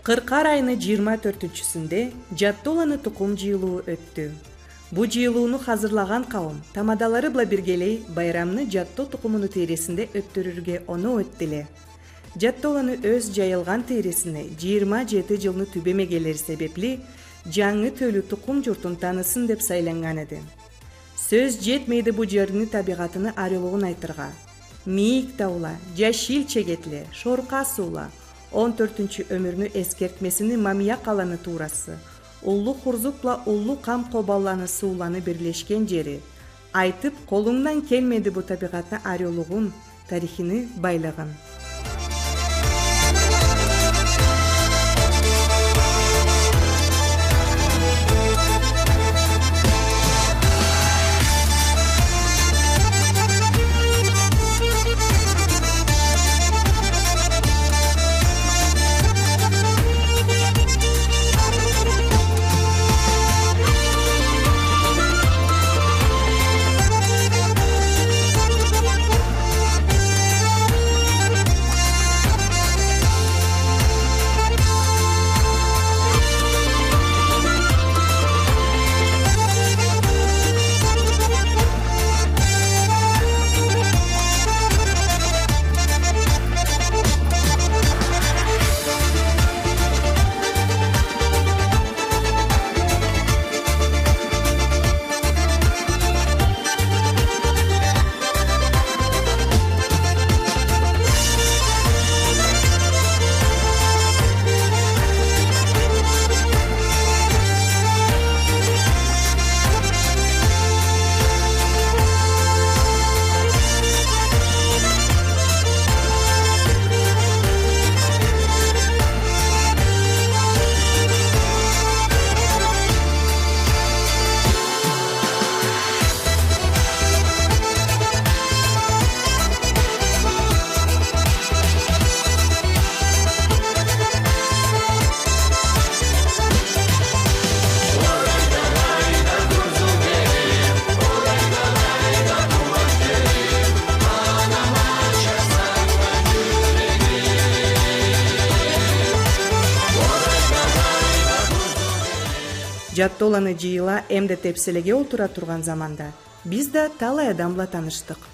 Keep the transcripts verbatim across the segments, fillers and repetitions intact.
Къыркъар айны джыйырма тёртюнчюсюнде Джаттоланы тукъум джыйылыуу ётдю. Бу джыйылыуну хазырлагъан къауум тамадалары бла биргелей байрамны Джатто тукъумуну тийресинде ётдюрюрге оноу этдиле. Джаттоланы ёз джайылгъан тийресине джыйырма джети джылны тюбемегенлери себепли, джангы тёлю тукъум джуртун танысын деб сайланнган эди. Сёз джетмейди бу джерни табигъатыны ариулугъун айтыргъа. Мийик таула, джашил чегетле, шоркъа суула, он тёртюнчю ёмюрню эсгертмесини Мамия къаланы туурасы, Уллу Хурзук бла Уллу Къам къобанланы сууланы бирлешген джери. Айтыб къолунгдан келмейди бу табигъатны ариулугъун, тарихини байлыгъын. Джаттоланы джыйыла эмда тепселеге олтура тургъан заманда, биз да талай адам бла танышдыкъ.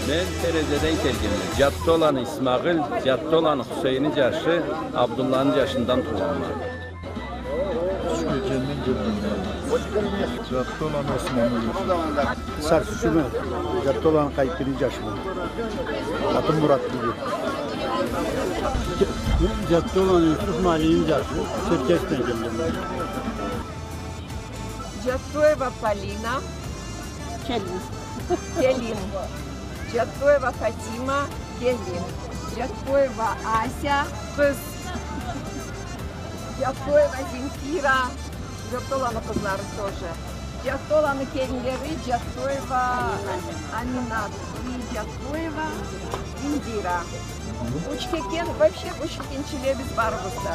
Мен Терезеден келгенме. Джаттоланы Исмагъил, Джаттоланы Хусейни джашы, Абдулланы джашындан туугъанма. Джаттоланы Османны джашы. Сарсюсюме, Джаттоланы Къайыппини джашыма. Атым Мурат дейди. Джаттоланы Юсуф Малийни джашы, Черкесден келгенме. Джаттоева Полина. Келин. Келин. Джаттоева Фатима. Келин. Джаттоева Ася. Къыз. Джаттоева Земфира. Джаттоланы къызлары тоже. Джаттоланы келинлери Джаттоева Аминат и Джаттоева Индира. Учкекен, вообще учкекенчилебиз барыбыз да.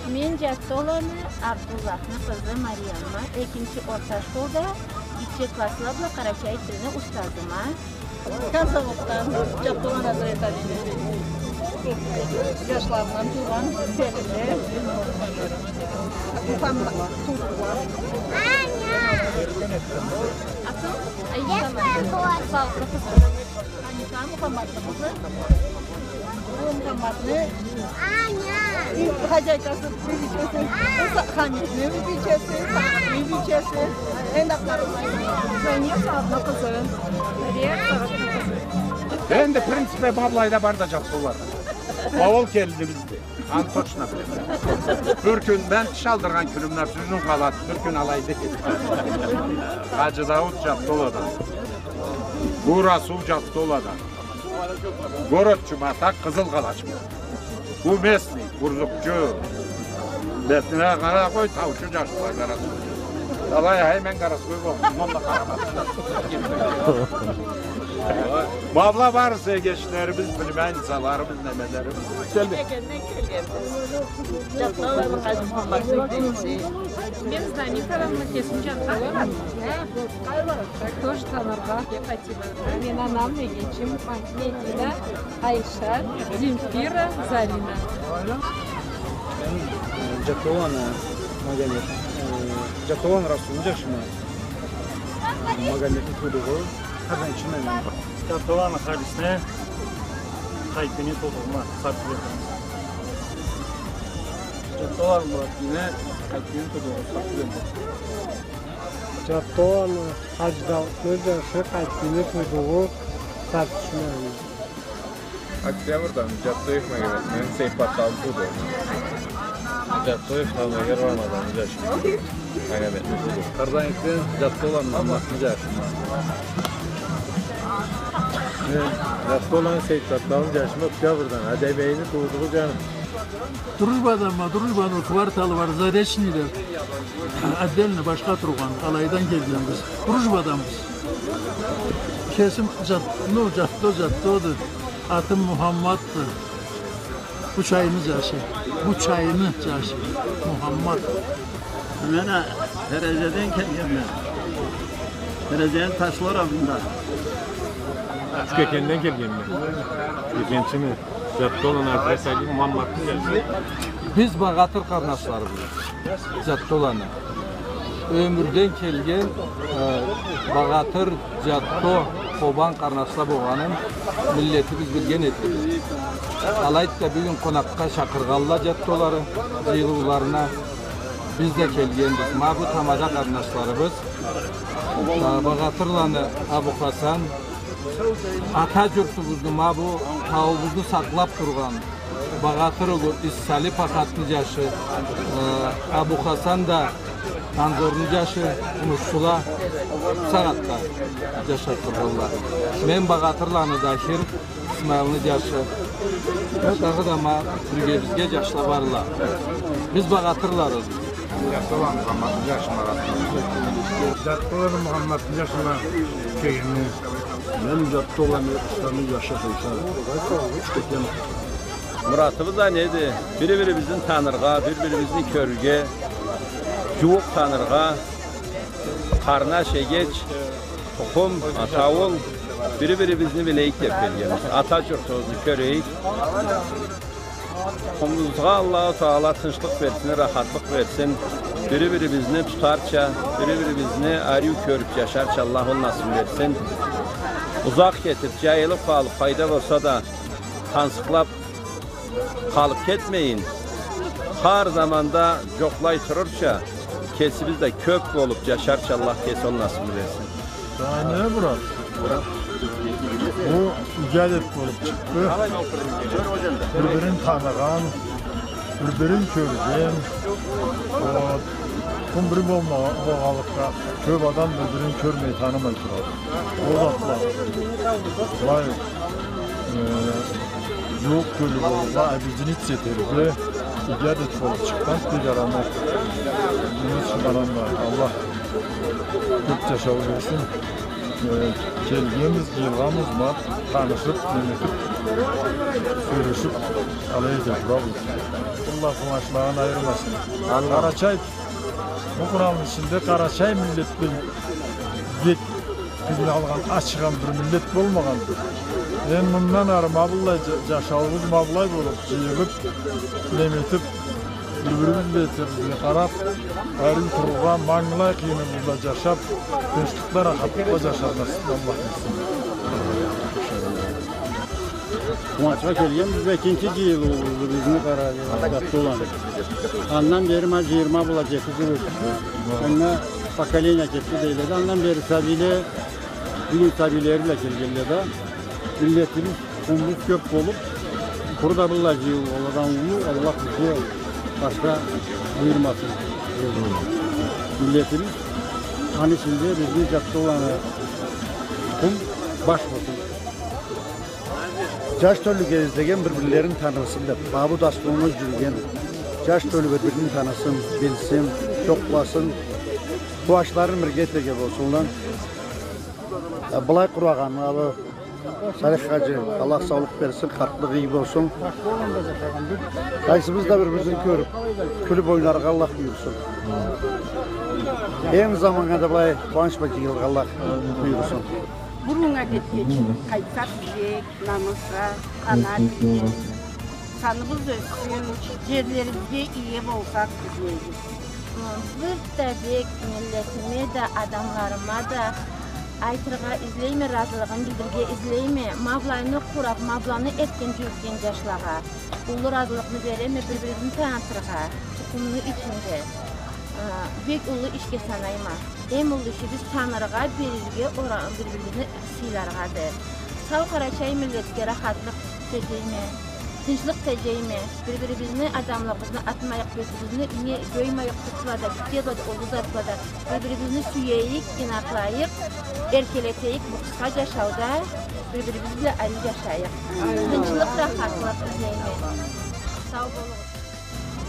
Мен Джаттоланы Абдуллахны къызы Мариямма, экинчи орта школда гитче классла бла къарачай тилни устазыма. Казаводдан Джаттоланы Азрет Алиевични джашларындан туугъан келинле. Мухаммад, Туркла. Атынг? Айса. Саулукъ, къызым. Ханифа Мухаммадны къызы. Бу Мухаммадны хозяйкасы, бийличеси. Хамитни бийличеси, Сагъатны бийличеси. Энди Сагъатны къызы. Энди, в принципе, ма былайда бар да Джаттоланы. Ма ол келинибизди. Аны точно билеме. Бир кюн мен тиш алдыргъан кюнюмде, бюгюн къалады, бир кюн алайды. Хаджи Дауд Джаттоладан. Бу Расул Джаттоладан. Город Чуматак, Къызыл Къалачмы. Бу местный, Хурзукчу. Бетине къара, къой, таучу джашла, Къарасуй. Алай, хай, мен Къарасуй болдум, онда къарамадым. Ма была барысы эгечлерибиз, племянницаларыбыз, немелерибиз. Келди. Келгеннге келгенбиз. Джаттоланы Хаджи Мухаммадны келиши. Мен Знамитаданма, кесим Джаттоланма. Тоже таныргъа. Мен анам, эгечим, Медина, Айша, Земфира, Зарина. Джаттоланы Магомед, э, Джаттоланы Расулну джашыма. Магомедни туудугъу, къарданчымы мен. Джаттоланы Халисни Къайтбийни туудугъума, Сартбекни. Джаттоланы Муратны Къайтбийни туудугъу, Сартбекни. Джаттоланы Хаджи Даутну джашы, Къайтбийни туудугъу, Сартбекни. Октябрдан Джаттоев Магомедни, Сейтпатталны туудугъу. Джаттоев Талмагер Рамазанны джашы, Магомедни туудугъу. Къарданчыдан Джаттоланы Мухаммадны джашы. Мен Джаттоланы Сейтпатталны джашыма, Октябрдан, Адемейни туудугъу, джаным. Дружбаданма, Дружбаны кварталы бар, Заречныйле. Отдельно башха тургъан, алайдан келгенбиз. Дружбаданбыз. Кесим Джат-, ну, Джатто, Джаттоду. Атым Мухаммадды. Бу чайны джашы. Бу чайны джашы. Мухаммад. Мен а Терезеден келгенме. Терезени Ташлы оразында. Учкекенден келгенме. Учкекенчиме. Джаттоланы Абдрасалим Мухаммадны джашы. Биз Багъатыр къарнашларыбыз. Джаттоланы. Ёмюрден келген, э, Багъатыр, Джатто, Къобан къарнашла болгъанын миллетибиз билген этеди. Алайды да, бюгюн къонакъгъа чакъыргъанла Джаттоланы джыйылыуларына. Биз да келгенбиз. Ма бу тамада къарнашларыбыз, э, Багъатырланы Абу Хасан, ата джуртубузну, ма бу тауубузну сакълаб тургъан Багъатыр улу Иссали Пахатны джашы, э, Абу Хасан да Анзорну джашы, Мусула, сагъатда джашаб тургъанла. Мен Багъатырланы Дахир, Исмаилни джашы. Дагъыда ма биргебизге джашла барла. Биз Багъатырларыбыз. Джаттоланы Мухаммадны джашыма. Джаттоланы Мухаммадны джашыма келгенме. Мен Джаттоланы Исламны джашы Хайса. Учкекен. Муратыбыз а неди? Бири-бирибизни таныргъа, бири-бирибизни кёрюрге, джууукъ таныргъа, къарнаш, эгеч, тукъум, атауул, бири-бирибизни билейик деб келгенбиз. Ата джуртубузну кёрейик. Тукъумубузгъа Аллаху Тагъала тынчлыкъ берсин, рахатлыкъ берсин. Бири-бирибизни тутарча, бири-бирибизни ариу кёрюб джашарча Аллах ол насыбны берсин. Узакъ кетиб, джайылыб къалыб, къайда болса да тансыкълаб къалыб кетмейин. Хар заманда джокълай турурча, кесибиз да кёб болуб джашарча Аллах кеси ол насыбны берсин. Да не, брат? Бу иги адет болуб чыкъды. Бир-бирин таныгъан, бир-бирин кёрген. Вот. Тукъум бир болма-, болгъанлыкъгъа, кёб адам бир-бирин кёрмей, танымай турады. Ол затла былай, э, джууукъ кёллю болургъа, объединиться этерге иги адет болуб чыкъгъан, бек аламат. Муну ючюн Аллах кёб джашау берсин. Э, келгенбиз, джыйылгъанбыз, ма, танышыб, неме этиб, сёлешиб, алай да турабыз. Аллах къууанчлагъын айырмасын. Амин. Къарачай, бу Къуранны ичинде къарачай миллет бек тилни алгъан, ачыгъан бир миллет болмагъанды. Энди мындан ары ма быллай джа-, джашауубуз ма былай болуб, джыйылыб, неме этиб, бир-бирибиз бетибизге къараб, ариу турургъа, мангылай къыйыныбызда джашаб, тынчлыкъда, рахатлыкъда джашаргъа насыб Аллах берсин. Къууанчха келгенбиз, экинчи джыйылыуубузду бизни къарачай Джаттоланы. Андан бери ма джыйырма бла джети джыл ётдю. Андан поколение кетди дейле да, андан бери сабийле, бюгюн сабийлери бла келгенле да. Миллетибиз, тукъумубуз кёб болуб, къуру да быллай джыйылыуладан уллу Аллах бизге башха буюрмасын. Миллетибиз, аны ичинде бизни Джаттоланы тукъум баш болсун. Джаш тёлюге излеген бир-бирлерин танысын деб, ма бу дастурханны джюрюген джаш тёлю бир-бирин танысын, билсин, джокъласын, къууанчларын бирге этерге болсунла. Э, былай къурагъанны, абы, Салих хаджи, Аллах саулукъ берсин, къартлыкъ иги болсун. Къайсыбыз да бир-бирибизни кёрюб, кюлюб ойнаргъа Аллах буюрсун. Эм заманнга да былай къууанч бла джыйылыргъа Аллах буюрсун. Бурун адетге къайтсакъ, излейик, намысха, къанагъат этейик. Саныбыз ёссюн, джерлерибизге ие болсакъ, излейбиз. Бир да бек миллетиме да, адамларыма да айтыргъа излейме, разылыгъымы билдирирге излейме, ма былайны къураб, ма быланы этген-джюрютген джашлагъа уллу разылыкъны береме, бир-бирибизни танытыргъа, тукъумну ичинде, э, бек уллу ишге санайма. Эм уллу ишибиз таныргъа, билирге, ора-, бир-бирибизни сыйларгъады. Сау къарачай миллетге рахатлыкъ тилейме, тынчлыкъ тилейме, бир-бирибизни, адамларыбызны атмайыкъ, бетибизни не джоймайыкъ, къуртла да, гитче бла да, уллу затла да, бир-бирибизни сюейик, инакълайыкъ, эркелетейик бу къысха джашауда, бир-бирибиз бла алай джашайыкъ. Тынчлыкъ, рахатлыкъ излейме. Сау болугъуз.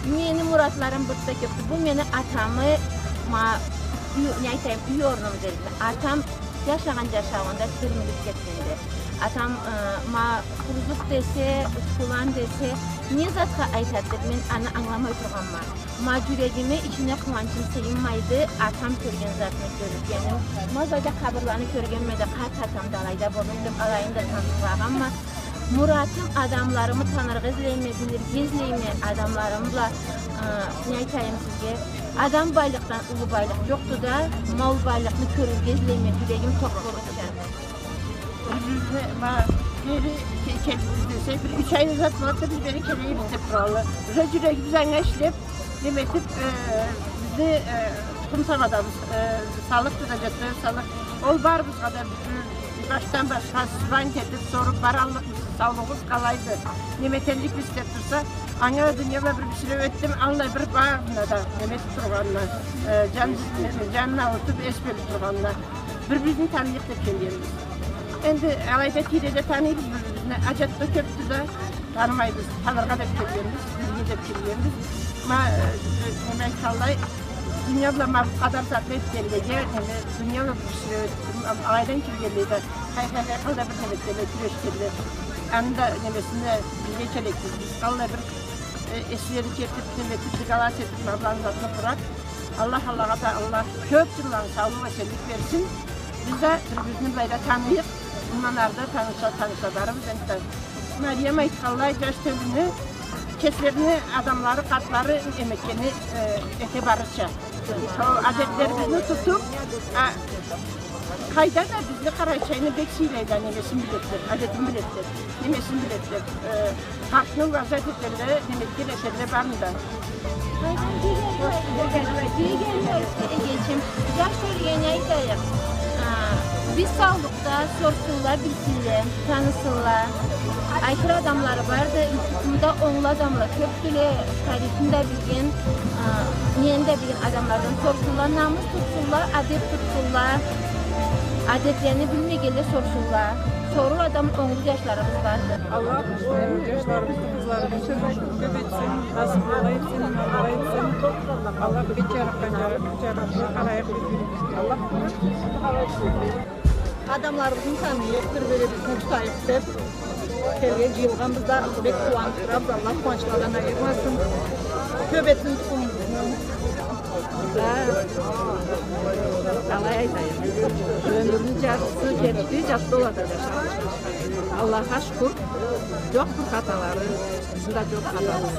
Мени муратларым бир да кёбдю. Бу мени атамы, ма, ю-, не айтайым, юй орнум дерикме. Атам джашагъан джашауунда тюрмюлюб кетгенди. Атам, э, ма, Хурзук десе, Учкулан десе, не затха айтады деб, мен аны ангыламай тургъанма. Ма джюрегиме, ичиме къууанчым сыйынмайды, атам кёрген затны кёргеним. Ма былайда къабырланы кёргенме да, къарт атам да алайда болуб, алайын да танытханма. Муратым, адамларымы таныргъа излейме, билирге излейме, адамларым бла, э, не айтайым сизге, адам байлыкъдан уллу байлыкъ джокъду да, ма ол байлыкъны кёрюрге излейме, джюрегим токъ болурча. Бир-бирибизни, ма, бери ке-, келибиз десе, бир юч ай зат болады да, биз бери келейбиз деб туралла. Уже джюрегибиз анга ишлеб, неме этиб, э, бизни, э, тукъум сабадабыз, э, салыкъды да, джетмеди салыкъ. Ол барыбызгъа да бютеу, башдан башха, сюбан кетиб, соруб, бараллыкъмысыз, саулугъугъуз къалайды, неме эталлыкъмысыз деб турса, анга да дуния бла бир бюсюреу этдим, аллай бир барына да неме этиб тургъанына, э, джан, джанын аурутуб, эс бёлюб тургъанына. Бир-бирибизни таныйыкъ деб келгенбиз. Энди алайда тийреде таныйбыз бир-бирибизни, аджатда кёбдю да, танымайбыз, таныргъа деб келгенбиз, билирге деб келгенбиз. Ма, э, э, неме айтханлай, дуния бла ма бу къадар затны этгенлеге, неме, дуния бла бир бюсюреу этдим, а-, алайдан келгенлей да, хай, хай, хай, къалай бир неме этгенле, кюрешгенле. Аны да немесин да билирге керекбиз биз. Къалай бир, э, эслерин кетиб, неме этиб, дыгалас этиб, ма быланы затны къураб, Аллах, Аллахха да, Аллах кёб джылланы саулукъ, эсенлик берсин. Биз да бир-бирибизни былайда таныйыкъ. Мындан ары да таныша, таныша барырбыз энтда. Мариям айтханлай, джаш тёлюню кеслерини адамлары, къартлары неме этгени, э, эте барырча. Ол адетлерибизни тутуб, а, къайда да бизни къарачайны бек сыйлайла, немесин биледи деб, адетин биледи деб, немесин биледи деб, э, къартны уважать этелле, неме этелле, эшелле барында. Джаш тёлюге не айтайыкъ? А, биз саулукъда сорсунла, билсинле, танысынла. Айтыр адамлары барды, тукъумда онглу адамла кёбдюле, тарихни да билген, а, нени да билген адамлардан сорсунла, намыс тутсунла, адет тутсунла, адетлени билмегенле сорсунла. Сорур адам онглу джашларыбыз барды. Аллах, э, джашларыбызны, къызларыбызны кёб этсин, насыблы этсин, иманлы этсин. Аллах бек джарыкъгъан джарыкъ, джарыкълы къалайыкъ бир-бирибизге. Аллах. Адамларыбызны таныйыкъ, бир-бирибизни тутайыкъ деб келген, джыйылгъанбыз да, бек къууаныб турабыз. Аллах къууанчладан айырмасын. Кёб этсин тукъумубузну. Да, къалай айтайым. Ёмюрню джартысы кетди, джатда ол да джашады. Аллахха шукур, джокъ бир хаталары, бизни да джокъ хатабыз.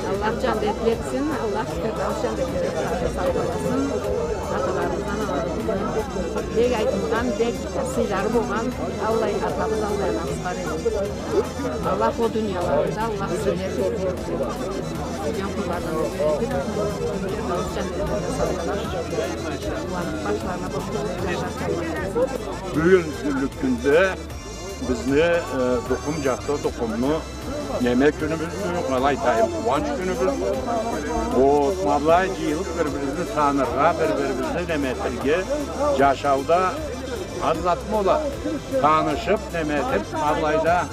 Аллах джаннетли этсин, Аллах Фирдаус джаннетледе сакъласын. Аталарыбыздан, аналарыбыздан бек айтылгъан, бек сыйлары болгъан, аллай атабыз, аллай анабыз бар эди. Аллах ол дунияларында, Аллах сыйлы этсин. Сюйген къулларындан этсин. Фирдаус джаннетледе сакъласын. Аллах башларына бир бек джашарча. Бюгюн кюнлюк кюнде бизни, э, тукъум джатда тукъумну неме кюнюбюздю, къалай айтайым, къууанч кюнюбюз. Ол, ма былай джыйылыб бир-бирибизни таныргъа, бир-бирибизни неме этерге, джашауда аз затмы ол а, танышыб, неме этиб, ма былайда,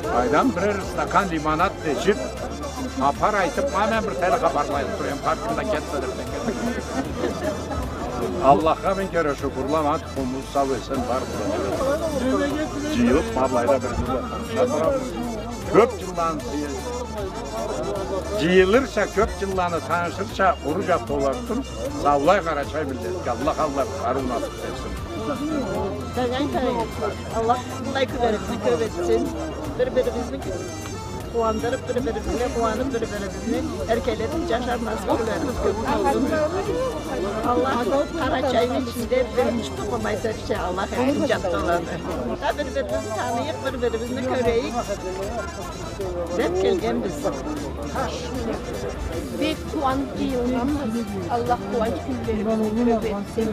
къайдам, бирер стакан лимонад да ичиб, хапар айтыб, ма мен бир тиле хапарлайым, турайым, къартым да кетди деб. Аллахха минг кере шукурлама, тукъумубуз сау-эсен бар болуп, джыйылып, ма былайда бир-бирибиз бла танышабыз. Кёп джылланы джыйы-, джыйылырча, кёп джылланы танышырча, къуру джатоуларыбызны саулай Къарачай миллетге Аллах, Аллах къарыу насып этсин. Аллах былай кюнлерибизни кёп этсин. Бир-бирибизни Къууандырып, бир-бирибизге къууанып, бир-бирибизни эркелетип джашар насыпларыбыз кёп болсун. Аллах Къарачайны ичинде биринчи тукъум этерча, Аллах этсин джатоуланы. Да бир-бирибизни таныйыкъ, бир-бирибизни кёрейик деп келгенбиз. Бек къууанып джыйылгъанбыз. Аллах къууанч кюнлерибизни кёп этсин.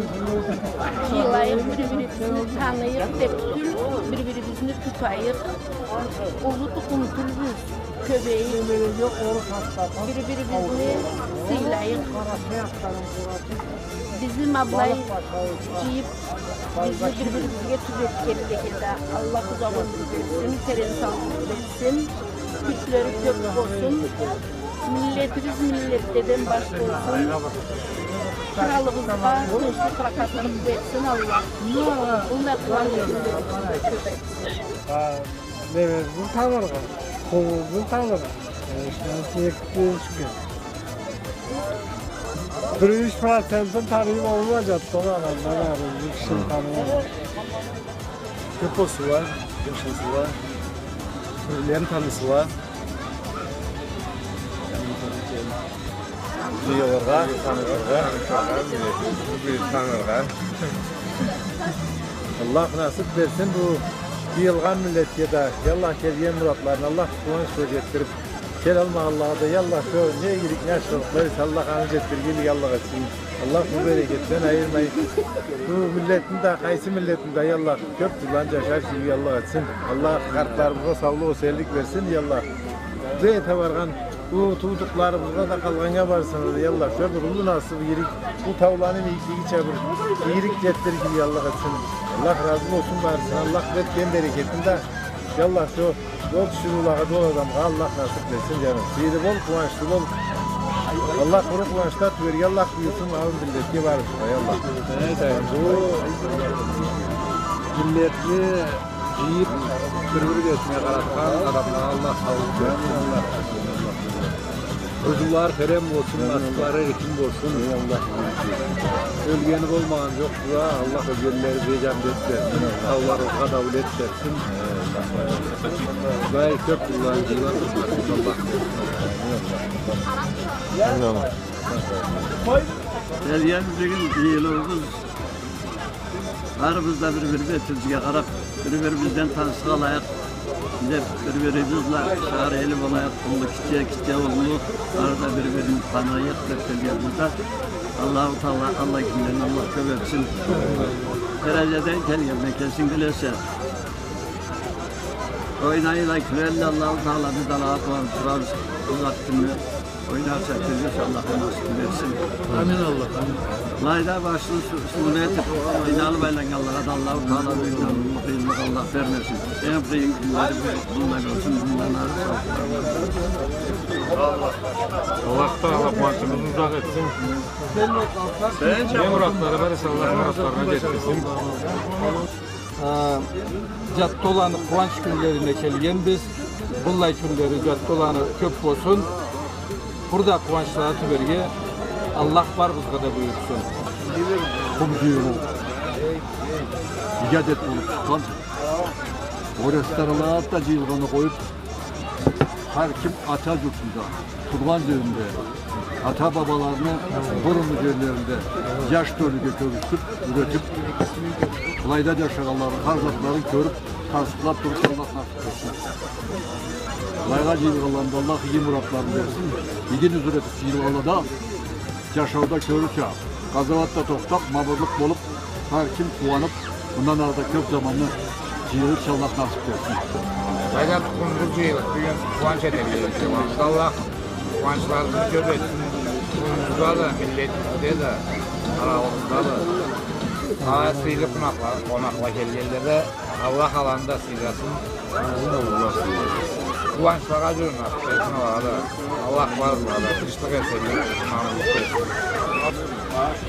Джыйылайыкъ, бир-бирибизни таныйыкъ деп тюл, бир-бирибизни тутайыкъ. Уллу тукъум тюлбюз, кёбейик, бир-бирибизни сыйлайыкъ. Бизни ма былай джыйып, бизни бир-бирибизге тюз этгенлеге да Аллах узакъ ёмюр берсин, терен саулукъ берсин, кючлери кёп болсун. Миллетибиз миллетледен баш болсун. Къралыбызгъа тынчлыкъ, рахатлыкъ берсин Аллах. Бу мехман Немебизни таныргъа, тукъумубузну таныргъа. Э, иште, эки джюз киши. Бир юч процентин таныйым болмай джатды, ол адамдан ары бир кишини танымайма. Кёп болсунла, джашасынла, бир-бирлерин танысынла. Джыйылыргъа, танышыргъа. Танышыргъа, бир-бирин таныргъа. Аллах насып берсин бу джыйылгъан миллетге да, я Аллах, келген муратларына Аллах къууанч бла джетдирип, келалмагъанлагъа да, я Аллах, шо не игилик, не ашхылыкъла эсе, Аллах аны джетдиргенлик, я Аллах, этсин. Аллах бу берекетден айырмай, бу миллетни да, къайсы миллетни да, я Аллах, кёп джылланы джашар кибик, я Аллах, этсин. Аллах къартларыбызгъа саулукъ, эсенлик берсин, я Аллах. Бу эте баргъан бу туудукъларыбызгъа да, къалгъаннга барысына да, я Аллах, шо бир уллу насып, игилик, бу тауланы бийиклигича бир игилик джетдирир кибик, я Аллах, этсин. Аллах разы болсун барысына, Аллах бу этген берекетин да, я Аллах, шо джол тюшюрюулеге да ол адамгъа Аллах насып этсин, джаным. Сыйлы бол, къууанчлы бол. Аллах къуру къууанчла тюберге Аллах буюрсун, ма бу миллетге барыбызгъа, я Аллах. Бу миллетни джыйып, бир-бирге этмеге къаратхан адамлагъа Аллах саулукъ берсин. Рузкъулары терен болсун, насыплары эркин болсун. Ёлгени болмагъан джокъду да, Аллах ёлгенлеге джандет берсин, тауларыбызгъа даулет берсин. Былай кёп джылланы джыйылыб турмасын, Аллах. Келген бюгюн джыйылыуубуз Барыбыз да бир-бир бетибизге къараб, бир-бирибизден танышыб алайыкъ деб, бир-бирибиз бла шагъар эли болайыкъ, уллу-кичи, кичи уллу, бары да бир-бирин таныйыкъ деб келгенбиз да. Аллаху Тагъала аллай кюнлени Аллах кёб этсин. Терезеден келген, мекесин билесе. Ойнайла, кюлелле, Аллаху Тагъала биз да алагъа къууаныб турабыз. Узакъ кюнню ойнарча, кюлюрча Аллах насыб этсин. Амин, Аллах, амин. Былайда башын су-, сууну этиб, къыйналыб айланнганлагъа да Аллаху Тагъала бу кюнден уллу къыйынлыкъ Аллах бермесин. Эм къыйын кюнлери бу, бундан кёрсюн, бундан ары. Аллаху Тагъала къууанчыбызны узакъ этсин. Не муратлары бар эсе, Аллах муратларына джетдирсин. А, джатдоуланы къууанч кюнлерине келгенбиз. Быллай кюнлери джатдоуланы кёб болсун. Бир да къууанчланы тюберге Аллах барыбызгъа да буюрсун. Бу джыйылыу иги адет болуб чыкъгъан. Ол рестораллада джыйылгъанны къоюб, хар ким ата джуртунда, тургъан джеринде, ата-бабаларыны буруннгу джерлеринде джаш тёлюге кёргюзтюб, юретиб, былайда джашагъанланы хар затларын кёрюб, тансыкълаб туруб, Аллах насыб этсин. Былайгъа джыйылгъанланы да Аллах иги муратларын берсин. Иги нюзюр этиб джыйылгъанла да джашауда кёрюрча, къазауатда тохтаб, мабырлыкъ болуб, хар ким къууаныб, мындан ары да кёб заманны джыйылырча Аллах насыб этсин. Былайда тукъумубуз джыйылыб, бюгюн къууанч этерге джетген. Аллах къууанчларыбызны кёб этсин. Тукъумубузда да, миллетибизде да, аралыгъыбызда да. Алай сыйлы къонакъла, къонакъла келгенле да, Аллах аланы да сыйласын. Амин, Аллах сыйласын. Къууанч сагъа, джанат, Аллах бар, Аллах бар. Тынчлыкъ этсин, амин.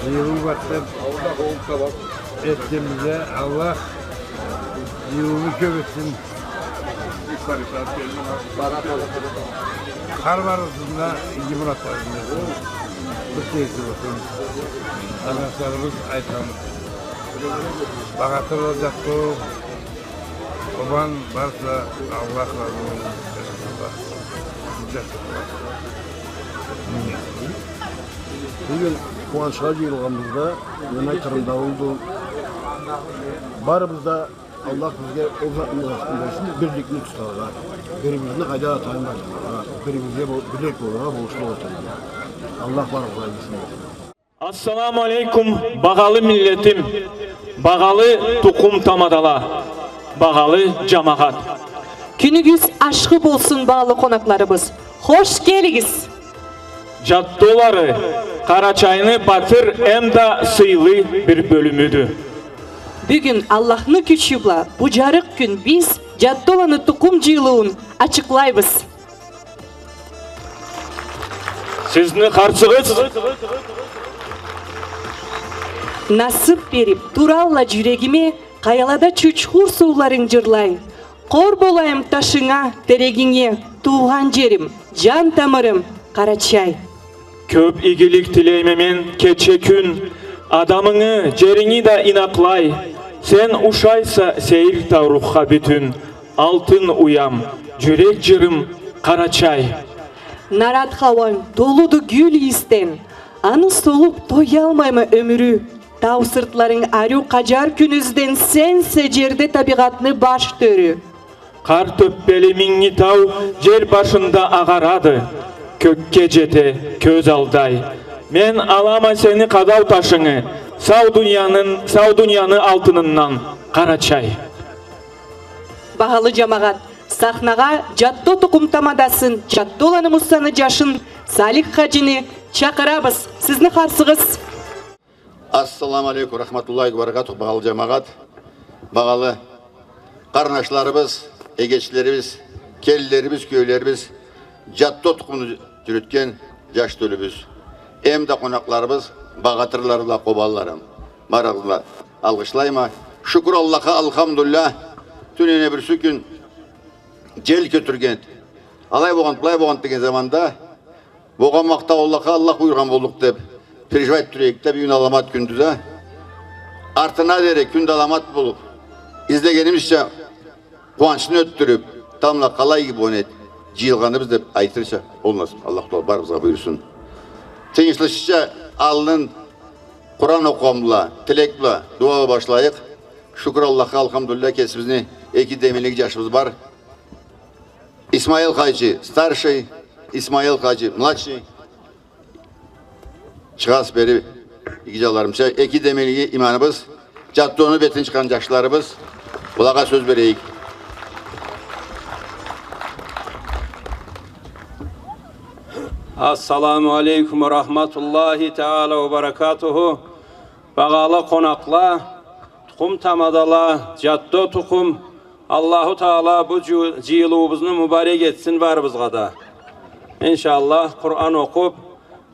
Джыйылыу барды этгенибизге Аллах джыйылыуну кёб этсин. Хар барыбызны да иги муратларыбызны этсин. Бир сейир болсун. Къарнашларыбыз айтхан, Багъатыр да, Джатто, Къобан барса, Аллах разы болсун. Джашасынла. Бюгюн къууанчха джыйылгъаныбызда, мен айтырым да олду. Барыбыз да Аллах бизге ол затны насыб этсин, бирликни тутаргъа, бир-бирибизни къайда да таймайгъаннга, бир-бирибизге бо-, билек болургъа, болушлукъ этейик. Аллах барыбызгъа иги этсин. Ассаламу алейкум, багъалы миллетим, багъалы тукъум тамадала, багъалы джамагъат. Кюнюгюз ашхы болсун, багъалы къонакъларыбыз. Хош келигиз! Джаттолары Къарачайны батыр эмда сыйлы бир бёлюмюдю. Бюгюн Аллахны кючю бла бу джарыкъ кюн биз Джаттоланы тукъум джыйылыуун ачыкълайбыз. Сизни харсыгъыз. Насыб бериб туралла джюрегиме, къаялада чучхур сууларынг джырлай. Къор болайым ташынга, терегинге, туугъан джерим, джан тамырым, Къарачай. Кёб игилик тилейме мен кече-кюн, адамынгы, джеринги да ийнакълай. Сен ушайса сейир таурухха бютюн, алтын уям, джюрек джырым, Къарачай. Нарат хауанг толуду гюл ийисден, аны солуб тоялмайма ёмюрю. Тау сыртларынг ариу къаджар кюнюзден, сенсе джерде табигъатны баш тёрю. Къар тёппели Минги тау джер башында агъарады, кёкге джете кёз алдай. Мен алама сени къадау ташынгы, сау дунияны, сау дунияны алтынындан, Къарачай. Багъалы джамагъат, сахнагъа Джатто тукъум тамадасын, Джаттоланы Мусаны джашын Салих хаджини чакъырабыз. Сизни харсыгъыз. Ассаламу алейкум ва рахматуллахи ва баракатух, багъалы джамагъат, багъалы къарнашларыбыз, эгечлерибиз, келинлерибиз, кюеулерибиз, Джатто тукъумну джюрютген джаш тёлюбюз, эмда къонакъларыбыз, багъатырлары бла къобанларым. Барыгъызны да алгъышлайма. Шукур Аллахха, алхамдулиллях, тюнене бирси кюн джел кётюрген. Алай болгъан, былай болгъан деген заманда, болгъан макътау Аллахха, Аллах буюргъан боллукъ деб, переживать тюрейик да, бюгюн аламат кюндю да. Артына дери кюн да аламат болуб, излегенибизча къууанчны ётдюрюб, тамбла къалай иги болгъан эди джыйылгъаныбыз деб айтырча, ол насыб Аллах Тагъала барыбызгъа буюрсун. Тыйыншлышча, аллын Къуран окъугъан бла, тилек бла, дуа бла башлайыкъ. Шукур Аллахха, алхамдулиллях, кесибизни эки демелик джашыбыз бар. Исмаил хаджи старший, Исмаил хаджи младший. Чыгъасыз бери, иги джанларым. Эки демелиги имамыбыз, Джаттону бетин чыкъгъан джашларыбыз, былагъа сёз берейик. Ассаламу алейкум ва рахматуллахи тагъала ва баракатуху. Багъалы къонакъла, тукъум тамадала, Джатто тукъум, Аллаху Тагъала бу джу-, джыйылыуубузну мубарек этсин барыбызгъа да. Иншаллах, Къуран окъуб,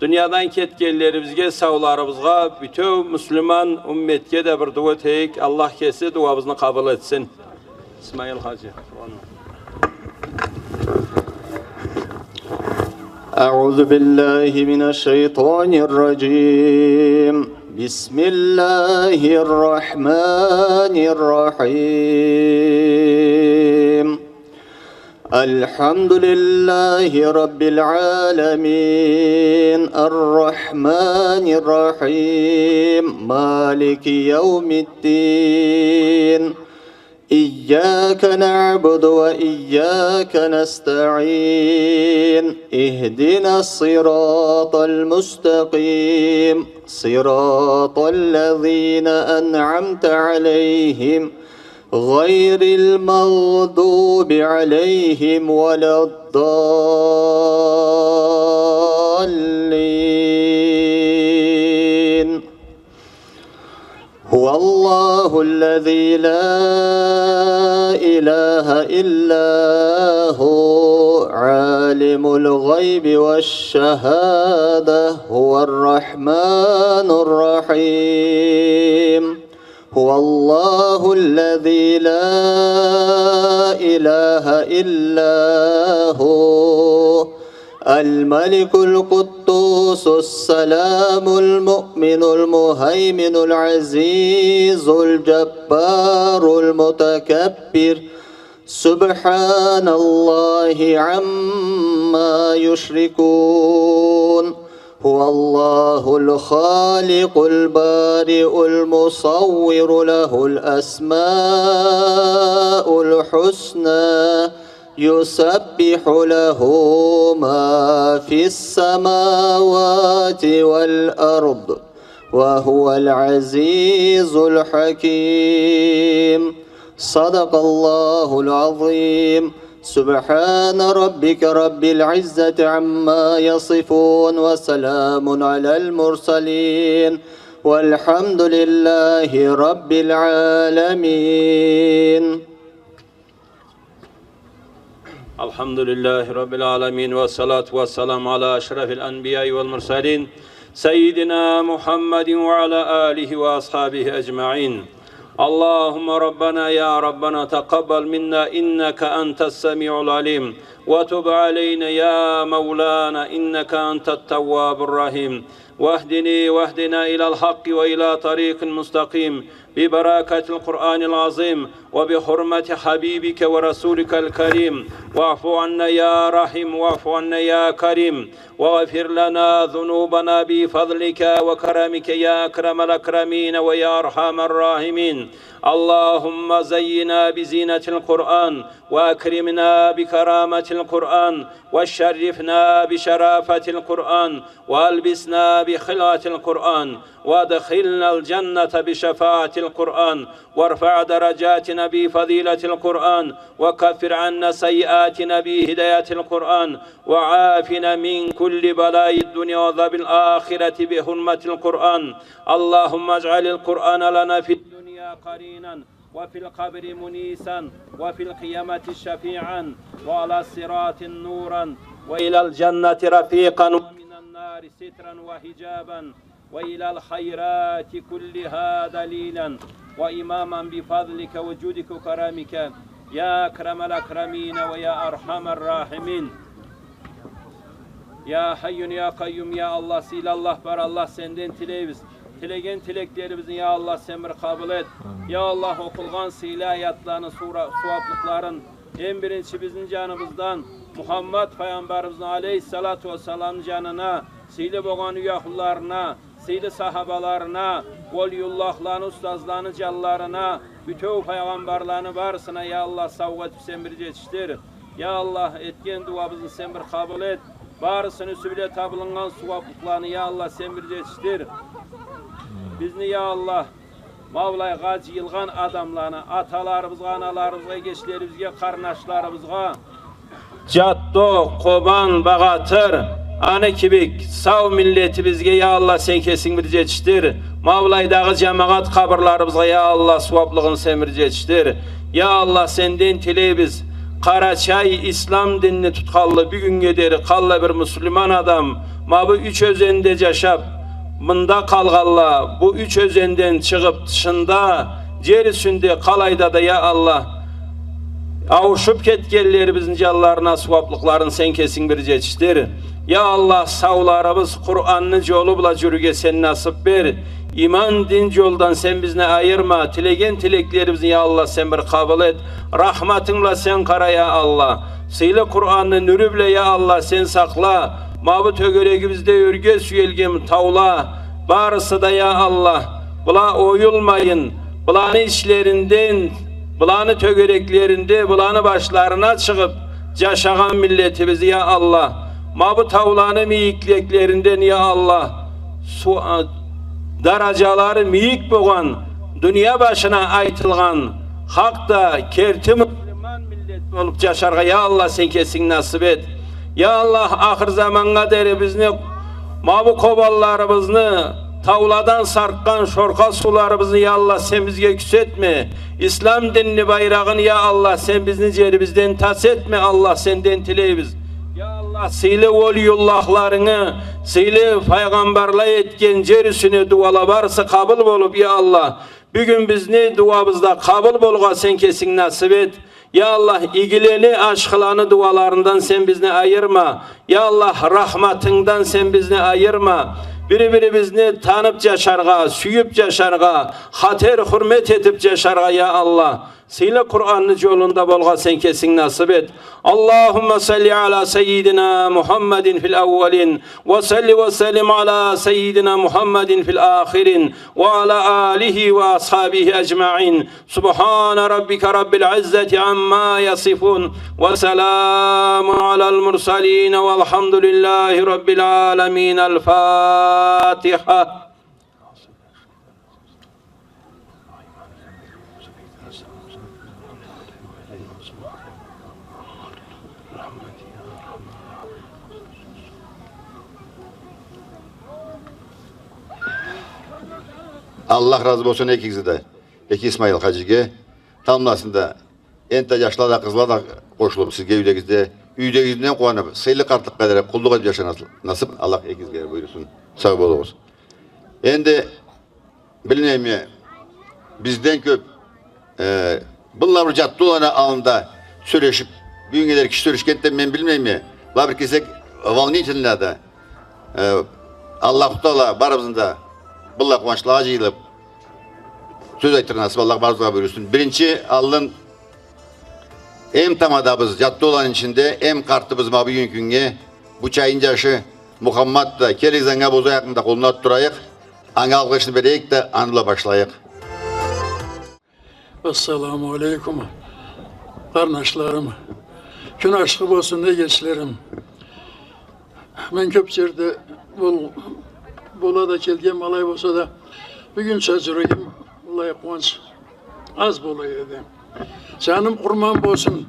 дуниядан кетгенлерибизге, сауларыбызгъа, бютеу муслиман умметге да бир дуа этейик, Аллах кеси дуабызны къабыл этсин. Исмаил хаджи. أعوذ بالله من الشيطان الرجيم. بسم الله الرحمن الرحيم. الحمد لله رب العالمين. الرحمن الرحيم. مالك يوم الدين. إياك نعبد وإياك نستعين. اهدنا الصراط المستقيم. صراط الذين أنعمت عليهم غير المغضوب عليهم ولا الضالين. هو الله الذي لا إله إلا هو عالم الغيب والشهادة هو الرحمن الرحيم. هو الله الذي لا إله إلا هو الملك القدوس السلام المؤمن المهيمن العزيز الجبار المتكبر. سبحان الله عما يشركون. هو الله الخالق البارئ المصور له الأسماء الحسنى يسبح له ما في السماوات والأرض وهو العزيز الحكيم. صدق الله العظيم. سبحان ربك رب العزة عما يصفون وسلام على المرسلين والحمد لله رب العالمين. الحمد لله رب العالمين، والصلاة والسلام على أشرف الأنبياء والمرسلين، سيدنا محمد وعلى آله وأصحابه أجمعين. اللهم ربنا يا ربنا تقبل منا إنك أنت السميع العليم، وتب علينا يا مولانا إنك أنت التواب الرحيم. واهدني واهدنا إلى الحق وإلى طريق مستقيم ببركة القرآن العظيم وبحرمة حبيبك ورسولك الكريم. واعف عنا يا رحيم، واعف عنا يا كريم، واغفر لنا ذنوبنا بفضلك وكرمك يا أكرم الأكرمين ويا أرحم الراحمين. اللهم زينا بزينة القرآن، وأكرمنا بكرامة القرآن، وشرفنا بشرافة القرآن، وألبسنا بخلعة القرآن، وأدخلنا الجنة بشفاعة القرآن، وارفع درجاتنا بفضيلة القرآن، وكفر عنا سيئاتنا بهداية القرآن، وعافنا من كل بلاء الدنيا وعذاب الآخرة بحرمة القرآن. اللهم اجعل القرآن لنا في الدنيا قرينا، وفي القبر منيسا، وفي القيامة شفيعا، وعلى الصراط نورا، وإلى الجنة رفيقا، ومن النار سترا وحجابا، وإلى الخيرات كلها دليلا وإماما بفضلك وجودك وكرمك يا أكرم الأكرمين ويا أرحم الراحمين. يا حي يا قيوم، يا الله, сыйлы Аллах, бар Аллах, сенден тилейбиз. Тилеген тилеклерибизни, я Аллах, сен бир къабыл эт. Амин. Я Аллах, окъулгъан сыйлы аятланы, сура-, сууаблыкъларын эм биринчи бизни джаныбыздан Мухаммад файгъамбарыбызны алейхиссалату уассаламны джанына, сыйлы болгъан юй ахлуларына, сыйлы сахабаларына, олиюллахланы, устазланы джанларына, бютеу файгъамбарланы барысына, я Аллах, саугъа этиб сен бир джетишдир. Я Аллах, этген дуабызны сен бир къабыл эт. Барысыны юсю бла табылыннган сууаблыкъланы, я Аллах, сен бир джетишдир. Бизни, я Аллах, ма былайгъа джыйылгъан адамланы, аталарыбызгъа, аналарыбызгъа, эгечлерибизге, къарнашларыбызгъа, Джатто, Къобан, Багъатыр, аны кибик сау миллетибизге, я Аллах, сен кесинг бир джетишдир. Ма былайдагъы джамагъат къабырларыбызгъа, я Аллах, сууаблыгъын сен бир джетишдир. Я Аллах, сенден тилейбиз. Къарачай ислам динни тутханлы бюгюннге дери къаллай бир муслиман адам, ма бу юч ёзенде джашаб, мында къалгъанла, бу юч ёзенден чыгъыб тышында, джер юсюнде къалайда да, я Аллах, ауушуб кетгенлерибизни джанларына сууаблыкъларын сен кесинг бир джетишдир. Я Аллах, сауларыбыз Къуранны джолу бла джюрюрге сен насыб бер. Иман, дин джолдан сен бизни айырма. Тилеген тилеклерибизни, я Аллах, сен бир къабыл эт. Рахматынг бла сен къара, я Аллах. Сыйлы Къуранны нюрю бла, я Аллах, сен сакъла. Ма бу тёгерегибизде ёрге сюелген таула барысы да, я Аллах, была оюлмайын, быланы ичлеринден, быланы тёгереклеринде, быланы башларына чыгъыб джашагъан миллетибиз, я Аллах. Ма бу тауланы мийиклеклеринден, я Аллах, су-, а, дараджалары мийик болгъан, дуния башына айтылгъан, хакъ да керти муслиман миллет болуб джашаргъа, я Аллах, сен кесинг насыб эт. Я Аллах, ахыр заманнга дери бизни, ма бу къобанларыбызны, Тауладан саркъгъан шоркъа сууларыбызны, я Аллах, сен бизге кюс этме. Ислам динни байрагъын, я Аллах, сен бизни джерибизден тас этме, Аллах, сенден тилейбиз. Я Аллах, сыйлы олиюллахларынгы, сыйлы файгъамбарла этген джер юсюне дуала барысы къабыл болуб, я Аллах, бюгюн бизни дуабыз да къабыл болгъа сен кесинг насыб эт. Я Аллах, игилени, ашхыланы дуаларындан сен бизни айырма. Я Аллах, рахматынгдан сен бизни айырма. Бири-бирибизни таныб джашаргъа, сюйюб джашаргъа, хатер-хурмет этиб джашаргъа, я Аллах. Сыйлы Къуранны джолунда болгъа сен кесинг насыб эт. اللهم صل على سيدنا محمد في الأولين، وصل وسلم على سيدنا محمد في الآخرين، وعلى آله وأصحابه أجمعين. سبحان ربك رب العزة عما يصفون، وسلام على المرسلين، والحمد لله رب العالمين. الفاتحة. Аллах разы болсун экигизге да. Эки Исмаил хаджиге, тамбласында энтда джашла да, къызла да къошулуб, сизге юйдегизде, юйдегизде къууаныб, сыйлы къартлыкъгъа дери къуллукъ этиб джашаргъа насыб Аллах экигизге буюрсун. Сау болугъуз. Энди, билмейме, бизден кёб, э, быллай бир джатдууланы аллында сёлешиб, бюгюннге дери киши сёлешгенди деб мен билмейме. Былай бир кесек волнительно да. Э, Аллаху Тагъала барыбызны да быллай къууанчлагъа джыйылыб, сёз айтыргъа насыб Аллах барыбызгъа буюрсун. Биринчи аллын эм тамадабыз, джатдууланы ичинде эм къартыбыз ма бюгюннгю кюннге, бу чайын джашы Мухаммад да, келигиз анга, бозой акъында къолуна турайыкъ, анга алгъышны берейик да, аны бла башлайыкъ. Ассаламу алейкум, къарнашларым. Кюн ашхы болсун, эгечлерим. Мен кёб джерде бол-, бола да келгенме, алай болса да, бюгюнча джюрегим былай къууанч аз бола эди. Джаным къурман болсун,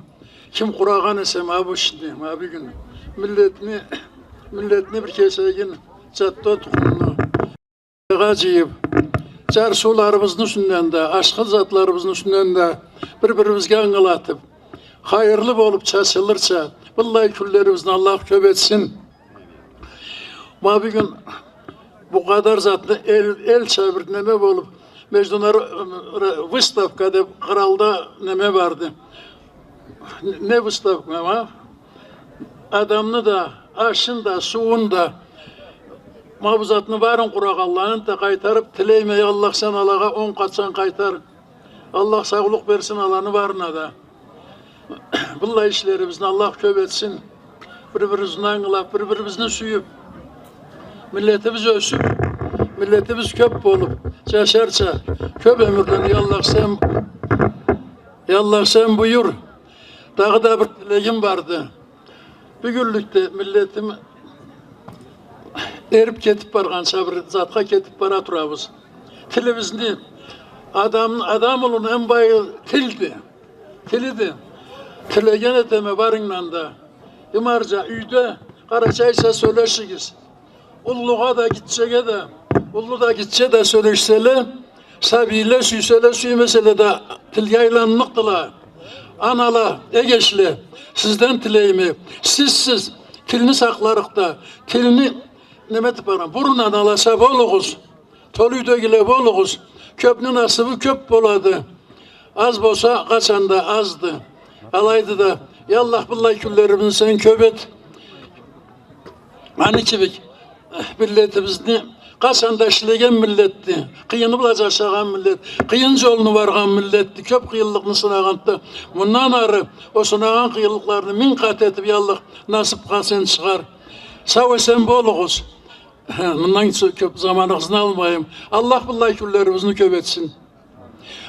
ким къурагъан эсе ма бу ишни, ма бюгюн. Миллетни, миллетни бир кесегин, джатдуу тукъумну джыйыб, джар сууларыбызны юсюнден да, ашхы затларыбызны юсюнден да бир-бирибизге ангылатыб, хайырлы болуб чачылырча, быллай кюнлерибизни Аллах кёб этсин. Ма бюгюн бу къадар затны эл, элча бир неме болуб, международ-, выставка деб къралда неме барды. Не выставка ма? Адамны да, ашын да, сууун да, ма бу затны барын къурагъанланы да къайтарыб тилейме, я Аллах, сен алагъа он къат сен къайтар. Аллах саулукъ берсин аланы барына да. Быллай ишлерибизни Аллах кёб этсин. Бир-бирибизни ангылаб, бир-бирибизни сюйюб, миллетибиз ёсюб, миллетибиз кёб болуб, джашарча кёб ёмюрлени, я Аллах, сен, я Аллах, сен буюр. Дагъыда бир тилегим барды. Бюгюнлюкде миллетим эриб кетиб баргъанча бир затха кетиб бара турабыз. Тилибизни, адам, адам улуну эм байы тилди. Тилиди. Тилеген этеме барынгдан да. Имарджа, юйде къарачайча сёлешигиз. Уллугъа да, гитчеге да, уллу да, гитче да сёлешселе, сабийле сюйселе, сюймеселе да, тилге айланныкъдыла. Анала, эгечле, сизден тилейме, сизсиз тилни сакъларыкъда, тилни неме этиб баргъан, бурундан алача болугъуз. Толу юйдегиле болугъуз. Кёбню насыбы кёб болады. Аз болса, къачан да азды. Алайды да, я Аллах, быллай кюнлерибизни сен кёб эт. Аны кибик, миллетибизни, къачан да ишлеген миллетди. Къыйыны бла джашагъан миллет, къыйын джолну баргъан миллетди. Кёб къыйынлыкъны сынагъанды. Мындан ары ол сынагъан къыйынлыкъларыны минг къат этиб, я Аллах, насыбха сен чыгъар. Сау-эсен болугъуз. Мындан кёб заманыгъызны алмайым. Аллах быллай кюнлерибизни кёб этсин.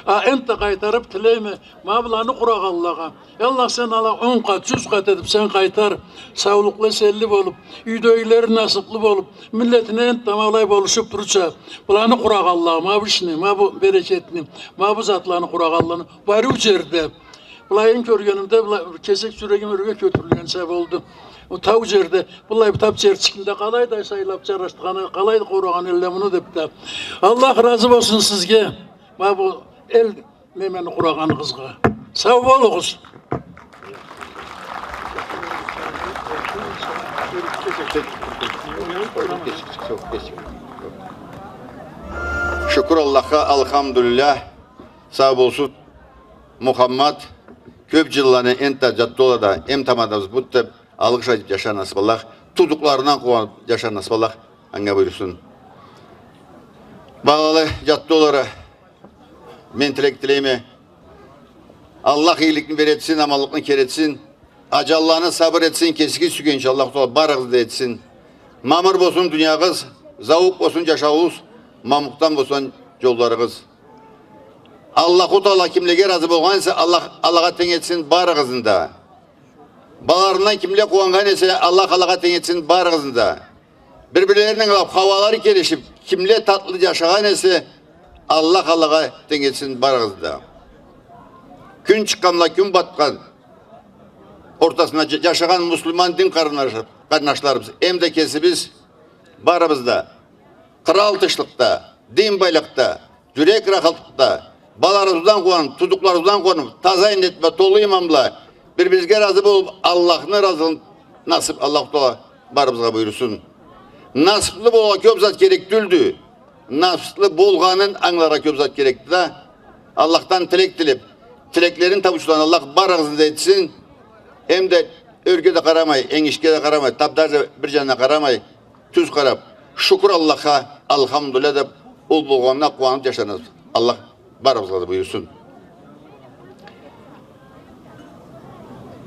А энтда къайтарыб тилейме, ма быланы къурагъанлагъа, я Аллах, сен алагъа он къат, джюз къат этиб сен къайтар, саулукълу, эсенли болуб, юйдегилери насыблы болуб, миллетине энтда ма былай болушуб турурча, быланы къурагъанлагъа, ма бу ишни, ма бу берекетни, ма бу затланы къурагъанланы, барыу джерде. Былайын кёргенимде, былай, кесек джюрегим ёрге кётюрюлгенча болду. Ол тау джерде, быллай бир тап джерчикни да къалайды сайлаб джарашдыргъаны, къалайды къорагъаны элле муну деб да. Аллах разы болсун сизге. Ма бу эл немени къурагъаныгъызгъа. Сау болугъуз. Шукур Аллахха, алхамдулиллях. Сау болсун, Мухаммад. Кёб джылланы энтда джатдолада, эм тамадабыз бут деб, алгъыш айтыб джашар насыб Аллах, туудукъларындан къууаныб джашар насыб Аллах анга буюрсун. Балалы джатдолары, мен тилек тилейме. Аллах игиликни бер этсин, аманлыкъны кер этсин. Аджалланы сабыр этсин, кеси сюйгенча Аллаху Тагъала барыгъызны да этсин. Мамыр болсун дуниягъыз, зауукъ болсун джашауугъуз, мамукъдан болсун джолларыгъыз. Аллаху Тагъала кимлеге разы болгъан эсе, Аллах алагъа тенг этсин барыгъызны да. Балаларындан кимле къууаннган эсе, Аллах алагъа тенг этсин барыгъызны да. Бир-бирлерин ангылаб, хауалары келишиб, кимле татлы джашагъан эсе, Аллах алагъа тенг этсин барыгъызны да. Кюн чыкъгъан бла кюн батхан ортасында джа-, джашагъан муслиман дин къарындаш-, къарындашларыбыз, эм да кесибиз, барыбыз да кърал тынчлыкъда, дин байлыкъда, джюрек рахатлыкъда, балаларыбыздан къууаныб, туудукъларыбыздан къууаныб, таза ниет бла, толу иман бла, бир-бирибизге разы болуб, Аллахны разылыгъын насыб Аллаху Тагъала барыбызгъа буюрсун. Насыблы болургъа кёб зат керек тюлдю. Насыблы болгъанын ангыларгъа кёб зат керекди да. Аллахдан тилек тилеб, тилеклерин табыучуланы Аллах барыгъызны да этсин. Эм да ёрге да къарамай, энгишге да къарамай, таб даже бир джанына къарамай, тюз къараб, шукур Аллахха, алхамдулиллях деб, ол болгъанына къууаныб джашаргъа Аллах барыбызгъа да буюрсун.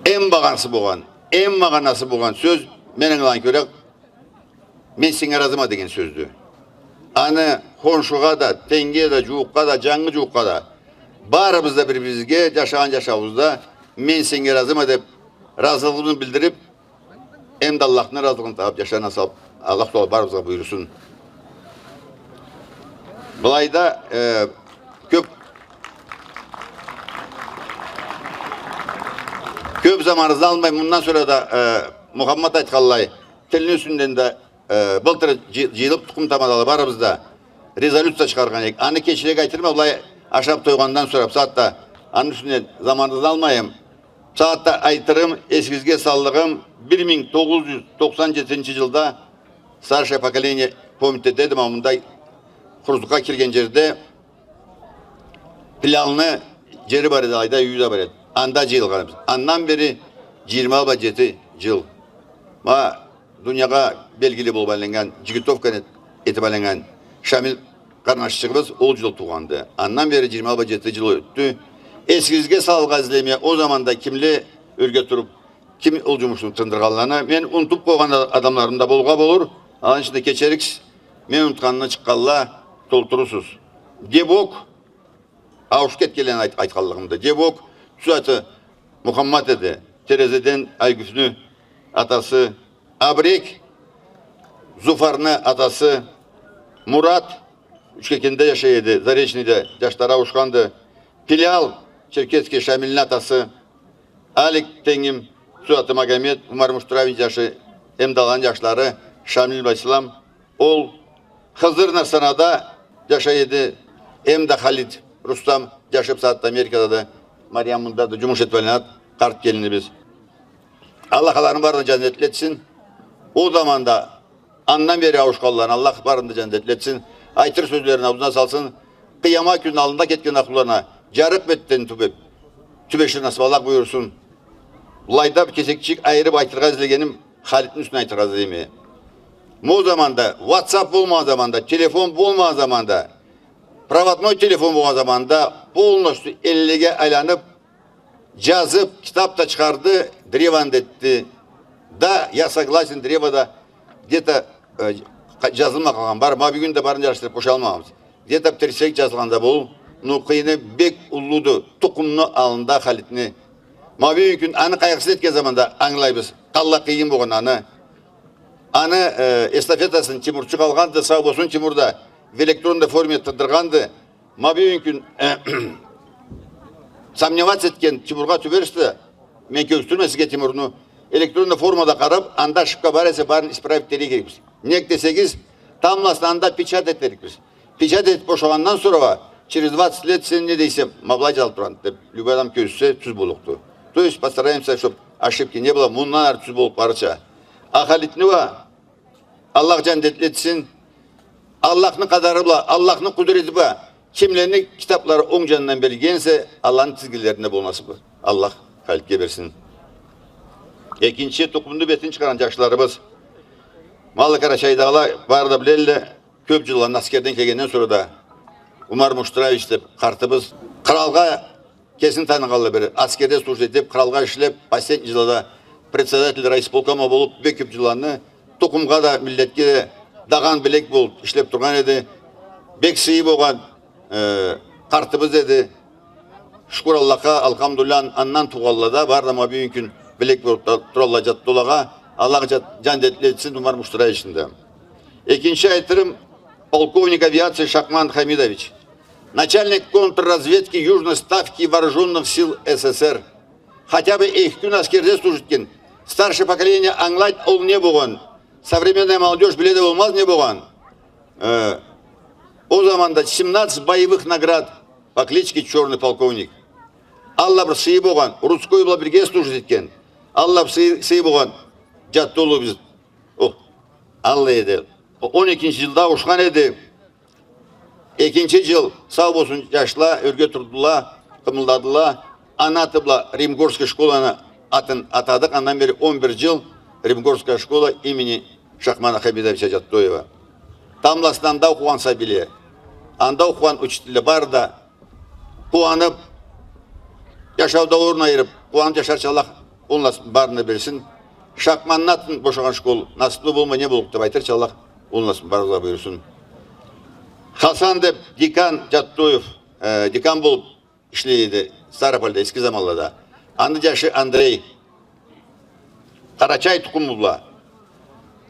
Эм багъанасы болгъан, эм магъанасы болгъан сёз, мен ангылагъан кёре, «Мен сеннге разыма» деген сёздю. Аны хоншугъа да, тенгге да, джууукъгъа да, джангы джууукъгъа да, барыбыз да бир-бирибизге джашагъан джашауубузда «Мен сеннге разыма» деб, разылыгъыбызны билдириб, эм да Аллахны разылыгъын табыб, джашаргъа насыб Аллах Тагъала барыбызгъа буюрсун. Былайда, э, кёб, кёб заманыгъызны алмай, мындан сора да, э, Мухаммад айтханлай, тилни юсюнден да, э, былтыр джый-, джыйылыб, тукъум тамадала барыбыз да резолюция чыгъаргъан эдик. Аны кечирек айтырма, былай ашаб тойгъандан сора, бусагъатда аны юсюнден заманыгъызны алмайым. Бусагъатда айтырым, эсигизге саллыгъым, бир минг тогъуз джюз токъсан джетинчи джылда, старшее поколение помнить этеди, ма мындай хурузлукъгъа кирген джерде Пилялны джери бар эди, алайда юйю да бар эди. Анда джыйылгъаныбыз. Андан бери джыйырма бла джети джыл. Ма дуниягъа белгили болуб айланнган, джигитовканы эт-, этиб айланнган Шамил къарнашчыгъыбыз ол джыл туугъанды. Андан бери джыйырма бла джети джыл ётдю. Эсигизге салыргъа излейме, ол заманда кимле ёрге туруб, ким ол джумушну тындыргъанланы. Мен унутуб къойгъан а-, адамларым да болургъа болур. Аланы ичинде кечериксиз, мен унутханны чыкъгъанла толтурурсуз. Дебок, ауушуб кетгенлени айт-, айтханлыгъымды. Дебок, сюз аты Мухаммад эди. Терезеден Айгюфню атасы, Абрек, Зуфарны атасы, Мурат, Учкекенде джашай эди, Заречныйда, джашлары ауушханды. Пилял, Черкесский, Шамилни атасы, Алик тенгим, сюз аты Магомед, Умар Муштураевни джашы, эм да аланы джашлары, Шамил бла Ислам, ол Хызыр Настанада джашай эди, эм да Халид, Рустам, джашы бусагъатда Америкадады, Мариям мындады, джумуш этиб айланады, къарт келинибиз. Аллах аланы барын да джаннетли этсин. Ол заманда Андан бери ауушханланы Аллах барын да джаннетли этсин. Айтыр сёзлерин аузуна салсын. Къыямат кюнню аллында кетген ахлуларына джарыкъ бетден тюбеб, тюбешир насыб Аллах буюрсун. Былайда бир кесекчик айырыб айтыргъа излегеним Халидни юсюнден айтыргъа излейме. Ма ол заманда, WhatsApp болмагъан заманда, телефон болмагъан заманда, проводной телефон болгъан заманда полностью эллеге айланыб, джазыб, китаб да чыгъарды, древодан этди. Да, я согласен, древода где-то, э, къа-, джазылмай къалгъан бар. Ма бюгюн да барын джарашдырыб къошалмагъанбыз. Где-то бир тридцать джазылгъан да болур. Ну, къыйыны бек уллуду. Тукъумну аллында Халидни. Ма бюгюн кюн аны къайгъысын этген заманда ангылайбыз. Къаллай къыйын болгъанын аны. Аны, э, эстафетасын Тимурчукъ алгъанды. Сау болсун Тимур да. В электронной форме тындыргъанды. Ма бюгюн кюн, э, сомневаться этген Тимургъа тюберсиз да, мен кёргюзтюрме сизге Тимурну, Электронный формада къарап, анда ошибка бар эсе, барын исправить этерге керекбиз. Нек десегиз, тамбласын анда печать этерикбиз. Печать этип бошагъандан сора, через двадцать лет сен не дейсе, ма былай джазылып тургъанды деп, любой адам кёргюзтсе, тюз боллукъду. То есть постараемся, чтоб ошибки не было, мындан ары тюз болуп барырча. Ахалитни уа Аллах джандетли этсин. Аллахны къадары бла, Аллахны къудрети бла, кимлени китаплары онг джанындан берилген эсе, Аллахны тизгинлеринде болмасы бла. Аллах халитге берсин. Экинчи тукъумну бетин чыгъаргъан джашларыбыз. Малы Къарачайдагъыла бары да билелле, кёп джылланы аскерден келгенден сора да Умар Муштураевич деп къартыбыз къралгъа кесин таныгъанлы бир аскерде служить этип, къралгъа ишлеп, последний джылда председатель райисполкома болуп, бек кёп джылланы тукъумгъа да, миллетге да дагъан билек болуп ишлеп тургъан эди. Бек сыйы болгъан, э, къартыбыз эди. Шукур Аллахха, алхамдулиллях, андан туугъанла да бары да ма бюгюн кюн билек болуп да туралла Джаттолагъа. Аллах джа-, джандетли этсин Умар Муштураевични да. Экинчи айтырым, полковник авиации Шахман Хамидович, начальник контрразведки Южной ставки вооружённых сил С С С Р. Хотя бы эки кюн аскерде служить этген. Старшее поколение ангылайды, ол не болгъан. Современная молодёжь биле да болмаз не болгъан. Э, ол заманда семнадцать боевых наград по кличке Чёрный полковник. Аллай бир сыйы болгъан, Рудской бла бирге служить этген. Аллай бир сыйы, сыйы болгъан Джаттолубуз. О, аллай эди. О, он экинчи джылда ауушхан эди. Экинчи джыл, сау болсун, джашла ёрге турдула, къымылдадыла. Аны аты бла Римгорская школаны атын атадыкъ. Андан бери он бир джыл Римгорская школа имени Шахмана Хамидовича Джаттоева. Тамбласында анда окъугъан сабийле, анда окъугъан учителле бары да къууанып, джашауда орун айырып, къууанып джашарча Аллах онгласын, барына берсин. Шахманны атын бошагъан школ насыплы болмай не боллукъ деп айтырча Аллах онгласын, барыбызгъа буюрсун. Хасан деп декан Джаттоев, э, декан болуп ишлей эди Ставропольда эски заманлада. Аны джашы Андрей. Къарачай тукъуму бла.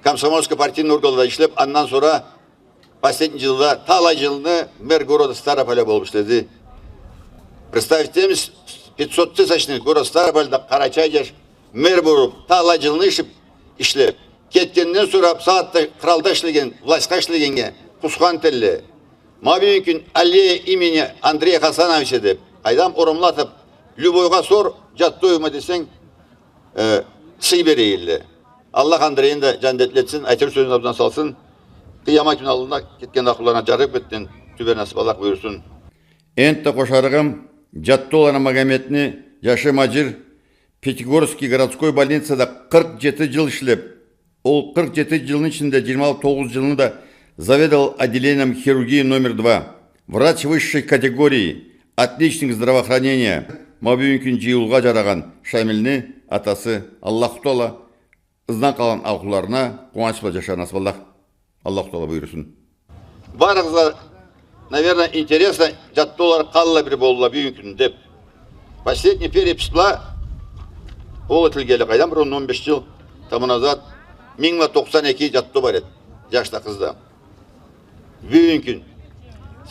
Комсомольско-партийный органлада ишлеп, андан сора последний джылда, талай джылны мэр города Ставрополя болуп ишледи. Представить этемиз, пятьсот тысячный город Ставропольда къарачай джаш мэр болуп, талай джылны ишлеп, ишлеп. Кетгенден сора бусагъатда къралда ишлеген, властьха ишлегеннге къусхан этелле. Ма бюгюн кюн аллея имени Андрея Хасановича деп, къайдам, орамла атып, любойгъа сор, Джаттоевму десенг, э, сый бере эдиле. Аллах Андрейни да джандетли этсин, айтыр сёзюн абдан салсын. Къыямат кюн аллына кетген ахлуларына джарыкъ бетден тюбер насып Аллах буюрсун. Энтда къошарыгъым, Джаттоланы Магометни джашы Маджир Пятигорский городской больницада къыркъ джети джыл ишлеп, ол къыркъ джети джылны ичинде джыйырма тогъуз джылны да заведовал отделением хирургии номер два. Врач высшей категории, отличник здравоохранения. Ма бюгюн кюн джыйылыугъа джарагъан Шамилни атасы. Аллаху Таала ызындан къалгъан ахлуларына къууанч бла джашар насып Аллах, Аллаху Таала буюрсун. Барыгъызгъа, наверное, интересно, Джаттолар къаллай бир болдула бюгюн кюн деп. Последний перепись бла ол этилгенли, къайдам, бир он, он беш джыл таму назад минг бла токъсан эки Джатто бар эди. Джаш да, къыз да. Бюгюн кюн,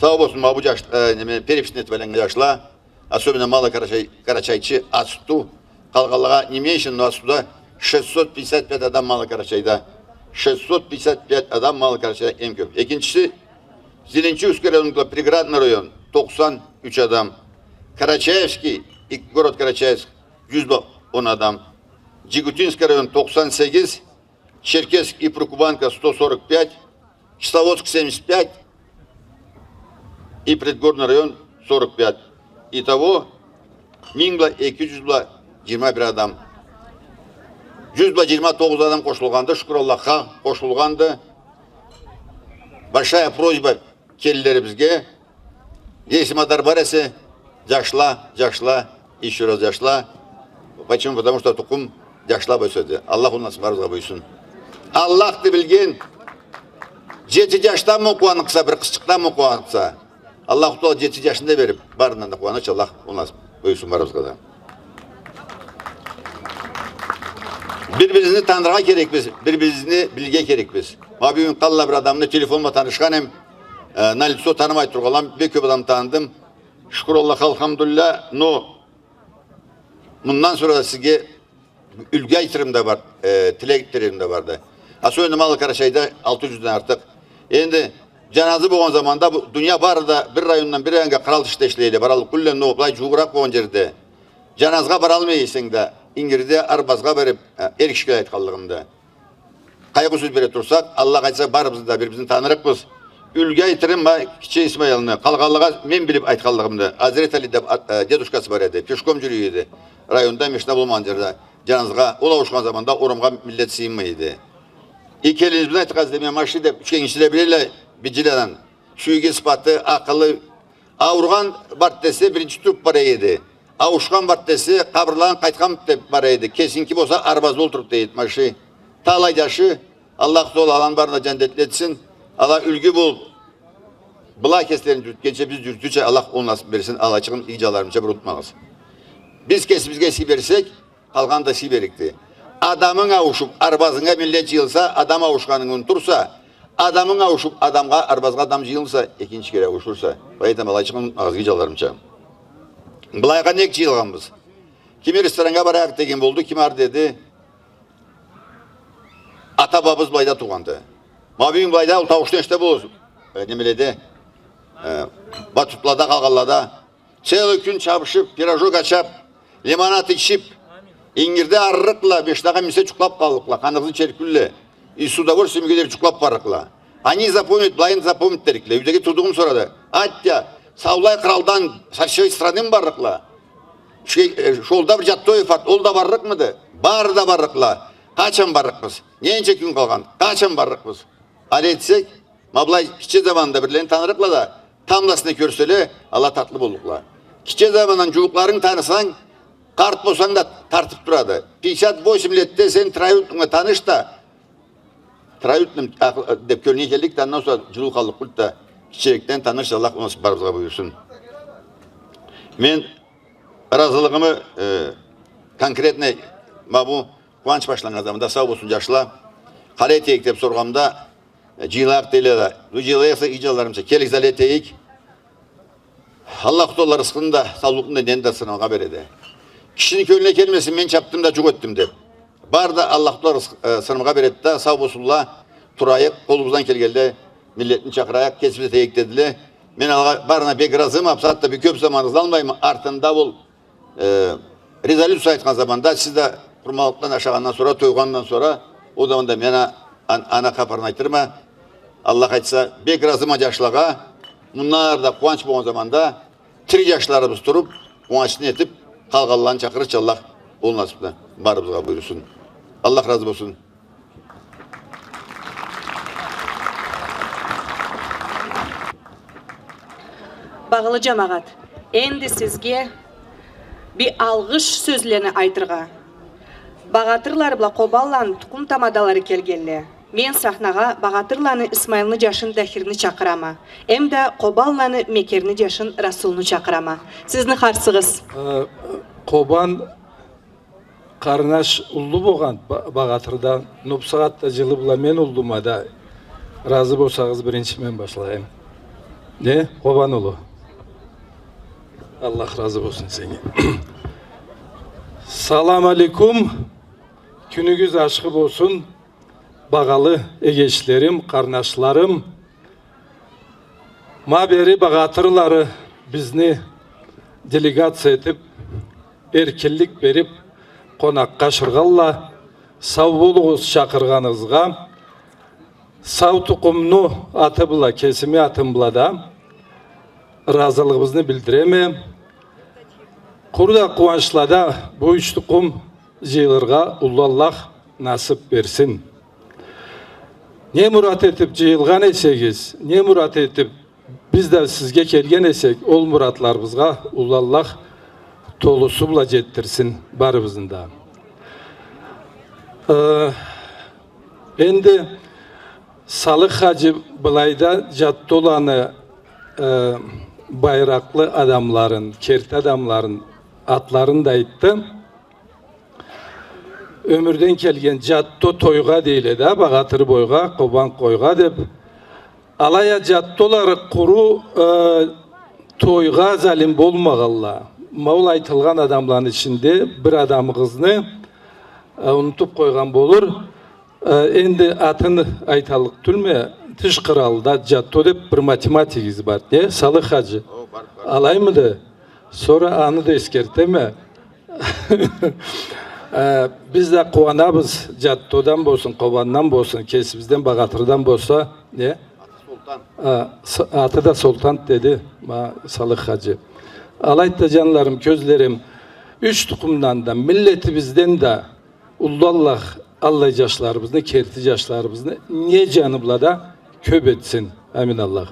сау болсун, ма бу джаш, э, неме, перепись этип айланнган джашла, особенно Малый Карачай, Карачайчы, Ацту, къалгъанлагъа не меньше, но Ацтуда шестьсот пятьдесят пять адам Малый Карачайда. Шестьсот пятьдесят пять адам Малый Карачайда, эм кёп. Экинчиси, Зеленчукский район бла Приградный район, токъсан юч адам. Карачаевский и город Карачаевск, джюз бла он адам. Джигутинский район, токъсан сегиз, Черкесск и Прикубанка, сто сорок пять, Кисловодск, семьдесят пять, и Предгорный район, сорок пять. Итого, минг бла эки джюз бла джыйырма бир адам. Джюз бла джыйырма тогъуз адам къошулгъанды, шукур Аллахха, къошулгъанды. Большая просьба келинлерибизге, если мадар бар эсе, джашла, джашла, ещё раз джашла. Почему? Потому что тукъум джашла бла ёседи. Аллах ондан сора барыбызгъа буюрсун. Аллахды билген, джети джашдан мы къууанныкъса, бир къызчыкъдан мы къууанныкъса. Аллаху Таала джети джашын да берип, барындан да къууанныкъча Аллах ондан сора буюрсун барыбызгъа да. Бир-бирибизни таныргъа керекбиз, бир-бирибизни билирге керекбиз. Ма бюгюн къаллай бир адамны телефон бла танышхан эм, э, на лицо танымай тургъанла, бек кёп адамны таныдым. Шукур Аллахха, алхамдулиллях, но мындан сора да сизге Юлгю айтырым да бар, э, тилек этерим да барды. Особенно Малы Къарачайда алты джюзден артыкъ. Энди джаназы болгъан заманда бу дуния бары да бир райондан бир районнга къырал тышда ишлейди. Бараллыкъ кюлле, но былай джууукъракъ болгъан джерде. Джаназыгъа баралмай эсенг да, ингирде арбазгъа берип, э, эр кишиле айтханлыгъымды. Къайгъы сёз бере турсакъ, Аллах айтса, барыбыз да бир-бирибизни танырыкъбыз. Юлгю айтырым, ма, кичи Исмаилни, къалгъанлагъа мен билип айтханлыгъымды. Азрет Али деп ат-, э, дедушкасы бар эди, пешком джюрюй эди. Районда машина болмагъан джерде джаназыгъа, ол ауушхан заманда орамгъа миллет сыйынмай эди. Экенлигибизни айтханлыгъымды, мен маши деп, ючкенгичиле билелле, Биджиледен. Сюйюги, сыфаты, акъылы, ауругъан барды десе, биринчи туруп бара эди. Ауушхан барды десе, къабырладан къайтхан деп бара эди. Кесиники болса, арбазда олтуруп да этмеши. Талай джашы, Аллах Тагъала аланы барын да джандетли этсин. Ала юлгю болуп, была кеслерин джюрютгенча, биз джюрютюрча Аллах ол насып берсин. Алайчыгъын, иги джанларымча, бир унутмагъыз. Биз кесибизге сый берсек, къалгъаны да сый берликди. Адамынг ауушуп, арбазынга миллет джыйылса, адам ауушханын унутурса, адамынг ауушуп, адамгъа, арбазгъа адам джыйылса, экинчи кере ауушурса. Былай айтама, алайчыгъын унутмагъыз, иги джанларымча. Былайгъа нек джыйылгъанбыз? Кими рестораннга барайыкъ деген болду, кими ары деди. Ата-бабабыз былайда туугъанды. Ма бюгюн былайда ол Тауушда эште болурсуз. Э, немеледе, э, Батутлада, къалгъанлада. Целый кюн чабышып, пирожок ашап, лимонад ичип, ингирде арырыкъла, машинагъа минсе джукълап къаллыкъла, къаныбызны ичерик тюлле. И с удовольствием юйге дери джукълап барлыкъла. Они запомнят, былайын запомнят дерикле. Юйдеги туудугъум сорады. Атя, саулай къыралдан, со всей страны барлыкъла. Шу, э, шолда бир Джаттоев ат, ол да барлыкъмыды? Бары да барлыкъла. Къачан барлыкъбыз? Ненча кюн къалгъан? Къачан барлыкъбыз? Ары этсек, ма былай кичи заманда бирлерин танырыкъла да, тамбласына кёрселе, ала татлы боллукъла. Кичи замандан джууукъларынгы танысанг, къарт болсанг да тартып турады. Пятьдесят восемь летде сен троюродныйынг бла таныш да, троюродный акъ-, деп кёлюнге келлик да, андан сора джылыу къаллыкъ тюлдю да, кичирекден таныш, Аллах насып барыбызгъа буюрсун. Мен ыразылыгъымы, э, конкретно ма бу къууанч башланнган заманда, сау болсун джашла, къалай этейик деп соргъанымда, э, джыйылайыкъ дейле да. Бу джыйылайыкъса, иги джанларымча, келигиз, алай этейик. Аллаху Тагъала рысхыны да, саулукъну да, нени да сынаугъа береди. Кишини кёлюне келмесин, мен чапдым да джукъ этдим деп. Бары да Аллаху Тагъала рысх-, э, сынаугъа береди да, сау болсунла, турайыкъ, къолубуздан келгенлей миллетни чакъырайыкъ, кесибиз этейик дедиле. Мен алагъа барына бек ыразыма, бусагъатда да бек кёп заманыгъызны алмайма, артында ол э, резолюция айтхан заманда, сиз да къурманлыкъдан ашагъандан сора, тойгъандан сора, ол заманда мен а-, ан-, ана хапарын айтырма. Аллах айтса, бек ыразыма джашлагъа, мындан ары да къууанч болгъан заманда, тири джашларыбыз туруп, къууанчны этип, къалгъанланы чакъырырча Аллах ол насыпны барыбызгъа буюрсун. Аллах разы болсун. Багъалы джамагъат, энди сизге бир алгъыш сёзлени айтыргъа. Багъатырлары бла Къобанланы тукъум тамадалары келгенле. Мен сахнагъа Багъатырланы Исмаилни джашын Дахирни чакъырама. Эмда Къобанланы Мекерни джашын Расулну чакъырама. Сизни харсыгъыз. Э, Къобан къарнаш уллу болгъан Ба-, Багъатырдан, но бусагъатда джылы бла мен уллума да, разы болсагъыз, биринчи мен башлайым. Не, Къобан улу? Аллах разы болсун сеннге. Салам алейкум. Кюнюгюз ашхы болсун, багъалы эгечлерим, къарнашларым. Ма бери Багъатырлары бизни делегация этип, эркинлик берип, къонакъгъа ашыргъанла. Сау болугъуз чакъыргъаныгъызгъа. Сау тукъумну аты бла, кесими атым бла да ыразылыгъыбызны билдиреме. Къуру да къууанчлада бу юч тукъум джыйылыргъа уллу Аллах насып берсин. Не мурат этип джыйылгъан эсегиз, не мурат этип биз да сизге келген эсек, ол муратларыбызгъа уллу Аллах толусу бла джетдирсин барыбызны да. Э, энди Салых хаджи былайда Джаттоланы, э, байракълы адамларын, керти адамларын атларын да айтды. Ёмюрден келген Джатто тойгъа дейле да, Багъатыр бойгъа, Къобан къойгъа деп. Алай а Джаттолары къуру, э, тойгъа залим болмагъанла. Ма ол айтылгъан адамланы ичинде бир адамыгъызны э, унутуп къойгъан болур. Э, энди атын айталлыкъ тюлме, Тыш къыралда Джатто деп бир математигибиз бар, не, Салых хаджи? О, бар, бар. Алаймыды? Сора аны да эсгертеме. Э, биз да къууанабыз, Джаттодан болсун, Къобандан болсун, кесибизден Багъатырдан болса, не? Аты Солтан. Э, с-, аты да Солтан деди, ма, Салых хаджи. Алайды да, джанларым, кёзлерим, юч тукъумдан да, миллетибизден да уллу Аллах аллай джашларыбызны, керти джашларыбызны не джаны бла да кёп этсин. Амин Аллах.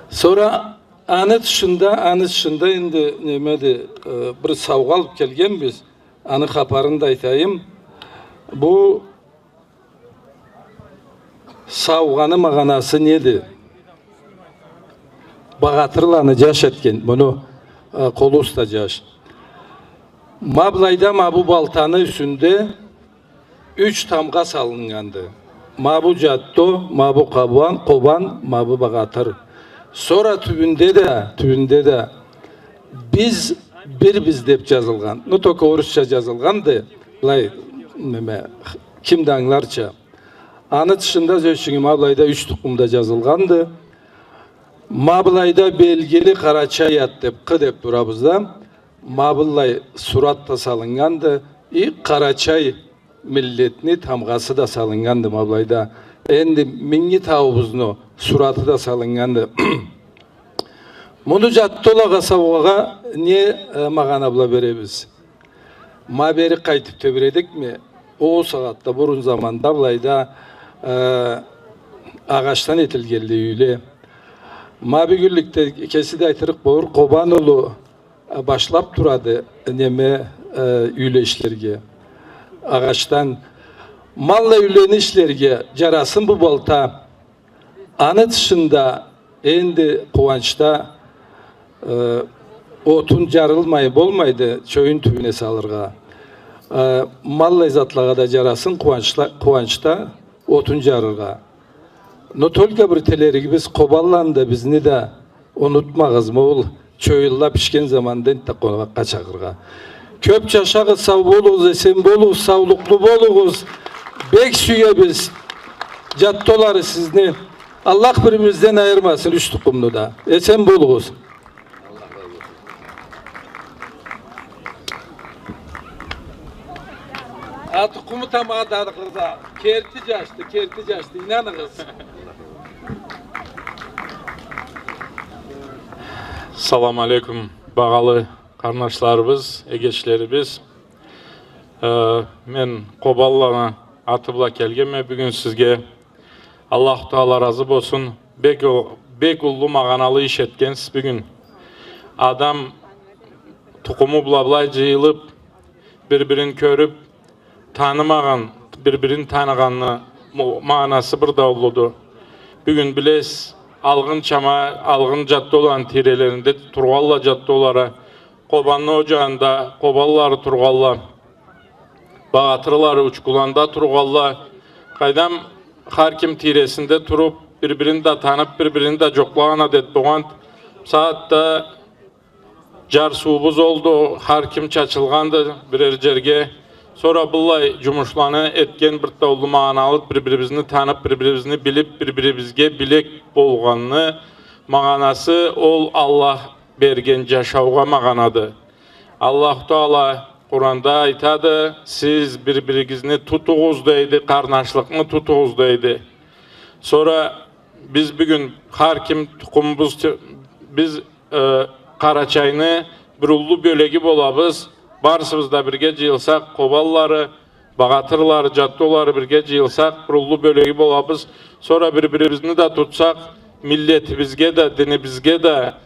Сора аны тышында, аны тышында энди немеди, э, бир саугъа алып келгенбиз. Аны хапарын да айтайым. Бу саугъаны магъанасы неди? Багъатырланы джаш этген, муну, э, къолу уста джаш. Ма былайда, ма бу балтаны юсюнде юч тамгъа салыннганды. Ма бу Джатто, ма бу Къобан, Къобан, ма бу Багъатыр. Сора тюбюнде да, тюбюнде да биз бирбиз деп джазылгъан. Ну, только орусча джазылгъанды. Былай, неме, ким да ангыларча. Аны тышында, ёз ючюн, ма былайда юч тукъум да джазылгъанды. Ма былайда белгили Къарачай ат деп, Къ деп турабыз да. Ма быллай сурат да салыннганды. И Къарачай миллетни тамгъасы да салыннганды ма былайда. Энди Минги тауубузну сураты да салыннганды. Муну Джаттолагъа, саугъагъа не, э, магъана бла беребиз? Ма бери къайтып тебиредикми, ол сагъатда, бурун заманда былайда, э, агъачдан этилгенди юйле. Ма бюгюнлюкде кеси да айтырыкъ болур, Къобан улу, э, башлап турады, неме, э, юйле ишлерге. Агъачдан. Ма аллай юйлени ишлерге джарасын бу балта. Аны тышында энди къууанчда, э, отун джарылмай болмайды, чоюн тюбюне салыргъа. Э, ма аллай затлагъа да джарасын къууанчла-, къууанчда отун джарыргъа. Но только бир тилеригибиз, Къобанланы да, бизни да унутмагъыз, ма ол чоюнла бишген заманда энтда къонакъгъа чакъыргъа. Кёп джашагъыз, сау болугъуз, эсен болугъуз, саулукълу болугъуз. Бек сюебиз, Джаттолары, сизни. Аллах бирибизден айырмасын юч тукъумну да. Эсен болугъуз. А, тукъуму тамагъа дадыгъыза. Керти джашды, керти джашды, ийнаныгъыз. Салам алейкум, багъалы къарнашларыбыз, эгечлерибиз. Э, мен Къобанланы аты бла келгенме бюгюн сизге. Аллаху Таала разы болсун. Бек о-, бек уллу магъаналы иш этгенсиз бюгюн. Адам тукъуму бла былай джыйылып, бир-бирин кёрюп, танымагъан, бир-бирин таныгъанны мо-, магъанасы бир да уллуду. Бюгюн билесиз, алгъын чама, алгъын Джаттоланы тийрелеринде тургъалла Джаттолары, Къобанны о джанында Къобанлары тургъалла, Багъатырлары Учкуланда тургъалла. Къайдам, хар ким тийресинде туруп, бир-бирин да танып, бир-бирин да джокълагъан адет болгъан. Сагъатда джар суубуз олду, хар ким чачылгъанды бирер джерге. Сора быллай джумушланы этген бир да уллу магъаналы, бир-бирибизни танып, бир-бирибизни билип, бир-бирибизге билек болгъанны магъанасы ол Аллах берген джашаугъа магъанады. Аллаху Таала Къуранда айтады, сиз бир-биригизни тутугъуз дейди, къарнашлыкъны тутугъуз дейди. Сора биз бюгюн хар ким тукъумубуз, биз, э, Къарачайны бир уллу бёлеги болабыз. Барысыбыз да бирге джыйылсакъ, Къобанлары, Багъатырлары, Джаттолары бирге джыйылсакъ, бир уллу бёлеги болабыз. Сора бир-бирибизни да тутсакъ, миллетибизге да, динибизге да,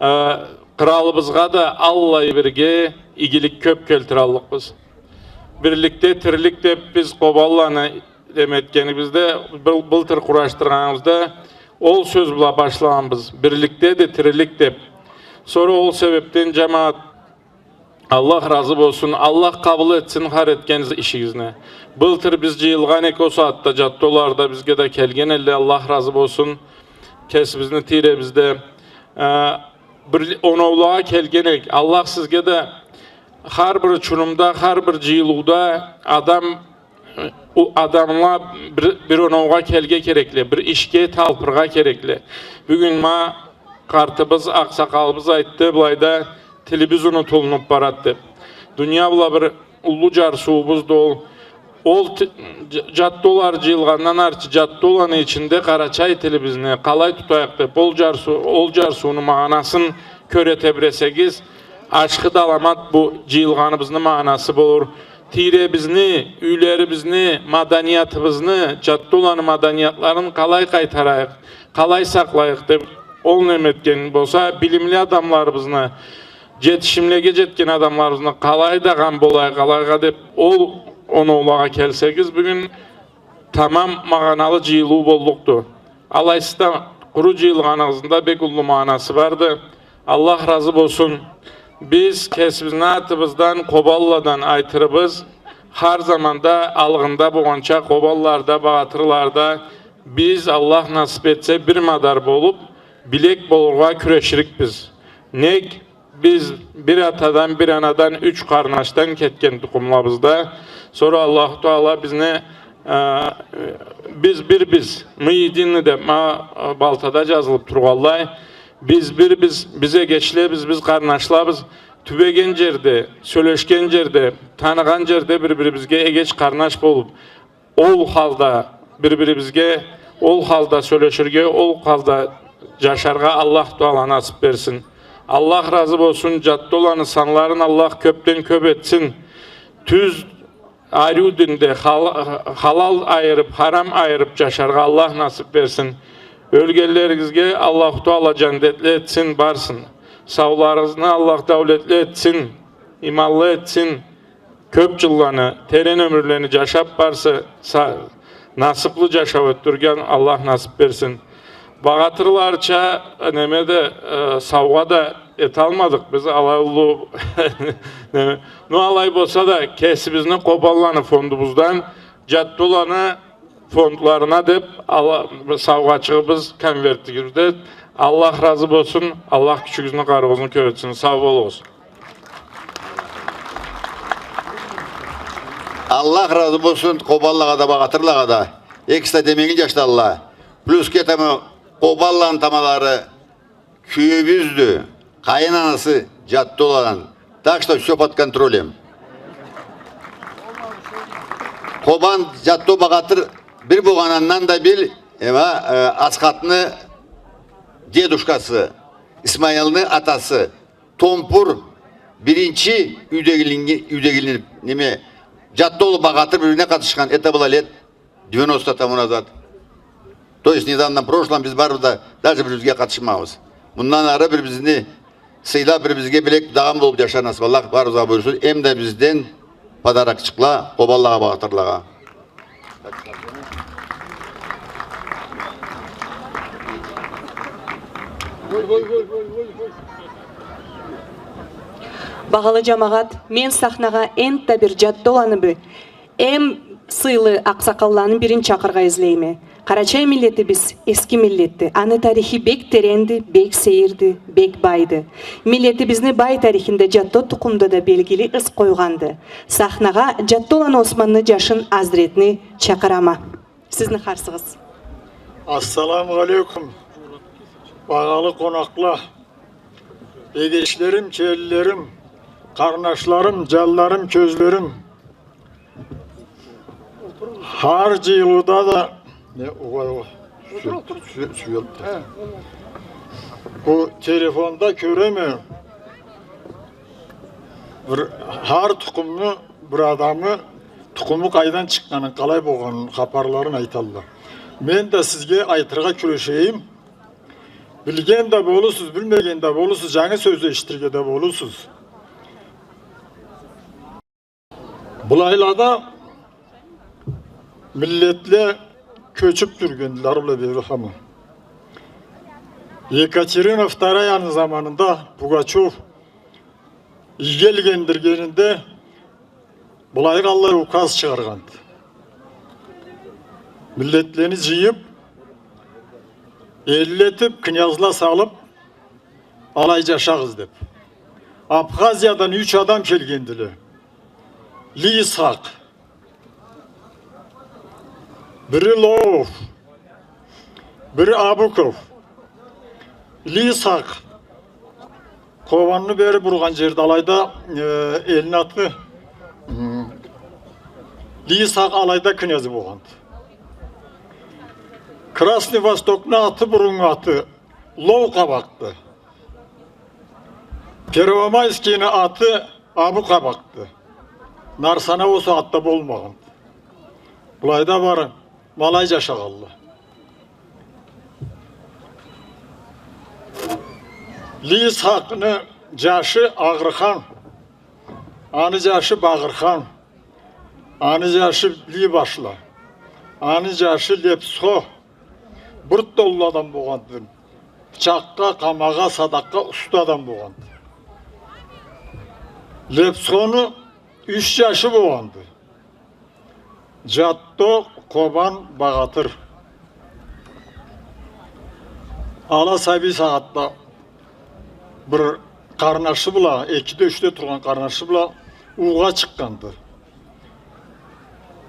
э, къыралыбызгъа да аллай бирге игилик кёп келтираллыкъбыз. Бирликде тирлик деп биз Къобанланы неме этгенибизде, был-, былтыр къурашдыргъаныбызда, ол сёз бла башлагъанбыз. Бирликдеди тирилик деп. Сора ол себепден, джамагъат, Аллах разы болсун, Аллах къабыл этсин хар этген ишигизни. Былтыр биз джыйылгъан эдик, ол сагъатда Джаттолары да бизге да келген эдиле, Аллах разы болсун. Кесибизни тийребизде, э, бир оноулагъа келген эдик. Аллах сизге да Хар бир учурумда, хар бир джыйылыуда адам, э, у-, адамла бир, бир оноугъа келирге керекли, бир ишге талпыргъа керекли. Бюгюн ма къартыбыз, акъсакъалыбыз айтды, былайда тилибиз унутулунуп барад деб. Дуния бла бир уллу джарсыуубузду ол. Ол ти-, дж-, джатдоланы джыйылгъандан артыкъ джатдоланы ичинде къарачай тилибизни къалай тутайыкъ деб, ол джарсыу-, ол джарсыуну магъанасын кёре тебресегиз, ашхы да аламат бу джыйылгъаныбызны магъанасы болур. Тийребизни, юйлерибизни, маданиятыбызны, джатдоланы маданиятларын къалай къайтарайыкъ, къалай сакълайыкъ деб, ол неме этген болса, билимли адамларыбызны, джетишимлеге джетген адамларыбызны къалай да къам болайыкъ, къалайгъа деб, ол оноулагъа келсегиз, бюгюн тамам магъаналы джыйылыу боллукъду. Алайсыз да, къуру джыйылгъаныгъызны да бек уллу магъанасы барды. Аллах разы болсун. Биз кесибизни атыбыздан, Къобанладан айтырыбыз, хар заманда алгъында болгъанча, Къобанлада, Багъатырлада биз, Аллах насып этсе, бир мадар болуп, билек болургъа кюреширикбиз. Нек, биз бир атадан, бир анадан, юч къарнашдан кетген тукъумлабыз да. Сора Аллаху Таала бизни, э, биз бирбиз, мы едины деп, ма, э, балтада джазылып тургъанлай. Биз бирбиз, биз эгечлебиз, биз къарнашлабыз. Тюбеген джерде, сёлешген джерде, таныгъан джерде бир-бирибизге эгеч-къарнаш болуп, ол халда бир-бирибизге, ол халда сёлеширге, ол халда джашаргъа Аллах Таала насып берсин. Аллах разы болсун, джатдоланы санларын Аллах кёпден кёп этсин. Тюз, ариу динде хал-, халал айырып, харам айырып джашаргъа Аллах насып берсин. Ёлгенлеригизге Аллаху Таала джандетли этсин барысын. Сауларыгъызны Аллах даулетли этсин, иманлы этсин. Кёп джылланы, терен ёмюрлени джашап барса, са-, насыплы джашау ётдюрген Аллах насып берсин. Багъатырларча, неме да, э, саугъа да эталмадыкъ биз, алай уллу, неме. Но алай болса да, кесибизни Къобанланы фондубуздан джатдоланы фондларына деп, ала-, саугъачыгъыбыз конвертигизде. Аллах разы болсун, Аллах кючюгюзню, къарыуугъузну кёп этсин. Сау болугъуз. Аллах разы болсун Къобанлагъа да, Багъатырлагъа да. Экиси да демегин джашладыла. Плюс к этому Къобанланы тамадалары кюйюбюздю, къайын анасы Джатдоладан. Так что всё под контролем. Къобан, Джатдо, Багъатыр бир болгъанындан да бил, эма, э, Асхатны дедушкасы, Исмаилны атасы, Томпур биринчи юйдегилинги-, юйдегилинип, неме, Джатдолу, Багъатыр бир-бирине къатышхан, это было лет девяносто тому назад. То есть, в недавнем прошлом биз барыбыз да даже бир-бирибизге къатышмагъанбыз. Мындан ары бир-бирибизни сыйлап, бир-бирибизге билек-дагъан болуп джашаргъа насып Аллах барыбызгъа буюрсун. Эм да бизден подарокчыкъла Къобанлагъа, Багъатырлагъа. Багъалы джамагъат, мен сахнагъа энтда бир Джатдоланы бу эм сыйлы акъсакъалланы бирин чакъырыргъа излейме. Къарачай миллетибиз эски миллетди. Аны тарихи бек теренди, бек сейирди, бек байды. Миллетибизни бай тарихинде Джатдо тукъумда да белгили ыз къойгъанды. Сахнагъа Джатдоланы Османны джашын Азретни чакъырама. Сизни харсыгъыз. Ассаламу алейкум, багъалы къонакъла. Эгечлерим, келинлерим, къарнашларым, джанларым, кёзлерим. Хар джыйылыуда да, не, огъай, огъай. Сю-, сю-, сюелди. Бу телефонда кёреме, бир, хар тукъумну бир адамы, тукъуму къайдан чыкъгъанын, къалай болгъанын, хапарларын айталла. Мен да сизге айтыргъа кюрешейим. Билген да болурсуз, билмеген да болурсуз, джангы сёз эшитирге да болурсуз. Былайлада миллетле кёчюп джюргендиле, ары бла бери хаман. Екатерина Втораяны заманында Пугачёв ийгелгендиргенинде былайгъа аллай указ чыгъаргъанды. Миллетлени джыйып, эллетип, князла салып, алай джашагъыз деп. Абхазиядан юч адам келгендиле. Ли Исхакъ, бири Лоуов, бири Абуков. Ли Исхакъ Къобанны бери бургъан джерде алайда, э, элни аты, м, Ли Исхакъ алайда князь болгъанды. Красный Востокну аты, буруннгу аты Лоу Къабакъды. Первомайскийни аты Абу Къабакъды. Нарсана ол сагъатда болмагъанды. Былайда бары ма алай джашагъанла. Ли Исхакъны джашы Агъырхан, аны джашы Багъырхан, аны джашы Ли Башла, аны джашы Лепсхо. Бир да уллу адам болгъанды. Бычакъгъа, къамагъа, садакъгъа уста адам болгъанды. Лепсхону юч джашы болгъанды. Джатто, Къобан, Багъатыр. Ала сабий сагъатда бир къарнашы бла, экиде, ючде тургъан къарнашы бла уугъа чыкъгъанды.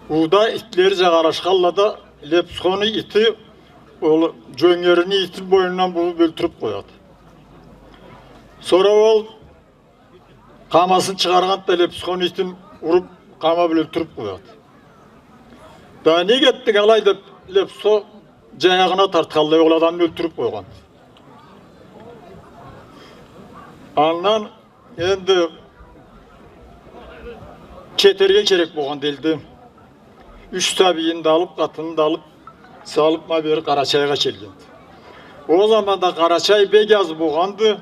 Ууда итлери джагъалашханла да, Лепсхону ити ол джёнгерини итин бойнундан бугъуп ёлтюрюп къояды. Сора ол къамасын чыгъаргъанды да, Лепсхону итин уруп, къама бла ёлтюрюп къояды. Да, нек этдинг алай деп, Лепсхо джаягъына тартханлай, ол адамны ёлтюрюп къойгъанды. Андан энди кетерге керек болгъанды элден. Юч сабийин да алып, къатынын да алып, салып, ма бери Къарачайгъа келгенди. Ол заманда Къарачай бек аз болгъанды.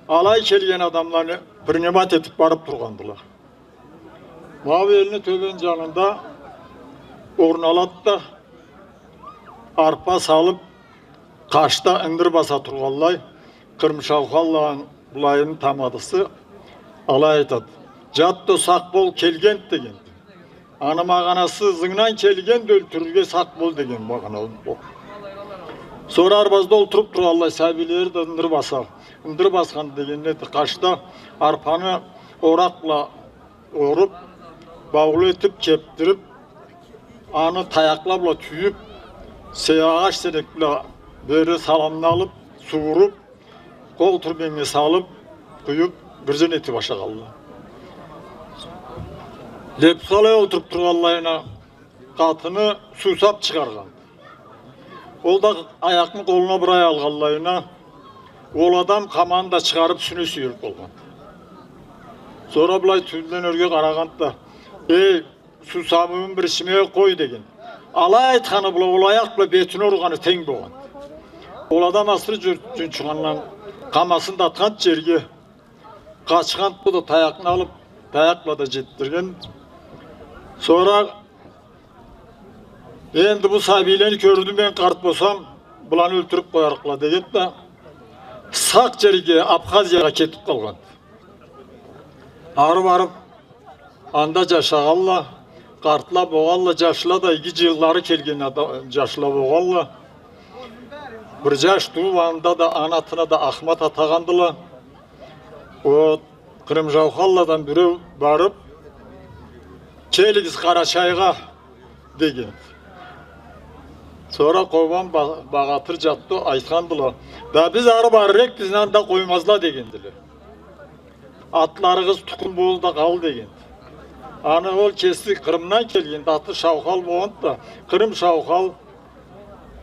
Алай келген адамланы принимать этип барып тургъандыла. Ма бу элни тёбен джанында орун алады да, арпа салып, къашда ындыр баса тургъанлай, Къырым Шаухалланы былайыны тамадасы алай айтады. Джатто, сакъ бол, келгенди дегенди. Аны магъанасы, ызынгдан келгенди ёлтюрюрге, сакъ бол деген магъана ол. Сора арбазда олтуруп тургъанлай, сабийлери да ындыр баса. Ындыр басхан дегенди, къашда арпаны оракъ бла оруп, баулу этип, кепдирип, аны таякъла бла тюйюп, се-, агъач сенек бла бери саламны алып, сууруп, къол тюбеннге салып, къуюп, бир джен этип ашагъанла. Лепсхо алай олтуруп тургъанлайына, къатыны суусап чыгъаргъан. Ол да аякъны къолуна бир ай алгъанлайына, ол адам къаманы да чыгъарып, юсюне сюелип къалгъан. Сора былай тюбюнден ёрге къарагъанды да: «Эй, суусабымы бир ичиме къой», — деген. Алай айтханы бла ол аякъ бла бетине ургъаны тенг болгъан. Ол адам асыры джюр-, джунчугъандан къамасын да атхан джерге. Къачхан, бу да таякъны алып, таякъ бла да джетдирген. Сора: «Энди бу сабийлени кёрдюм, мен къарт болсам, буланы ёлтюрюп къоярыкъла», — деген да, сакъ джерге, Абхазиягъа кетип къалгъан. Ары барып, анда джашагъанла, къартла болгъанла, джашла да, иги джыллары келген ада-, джашла болгъанла. Бир джаш тууп, анда да аны атына да Ахмат атагъандыла. Ол Къырым Шаухалладан биреу барып: «Келигиз Къарачайгъа», — деген. Сора Къобан, Ба-, Багъатыр, Джатто айтхандыла: «Да биз ары барыр эк, бизни анда къоймазла», — дегендиле. «Атларыгъыз тукъум болду да къалды», — деген. Аны ол кеси Къырымдан келгенди, аты Шаухал болгъанды да, Къырым Шаухал,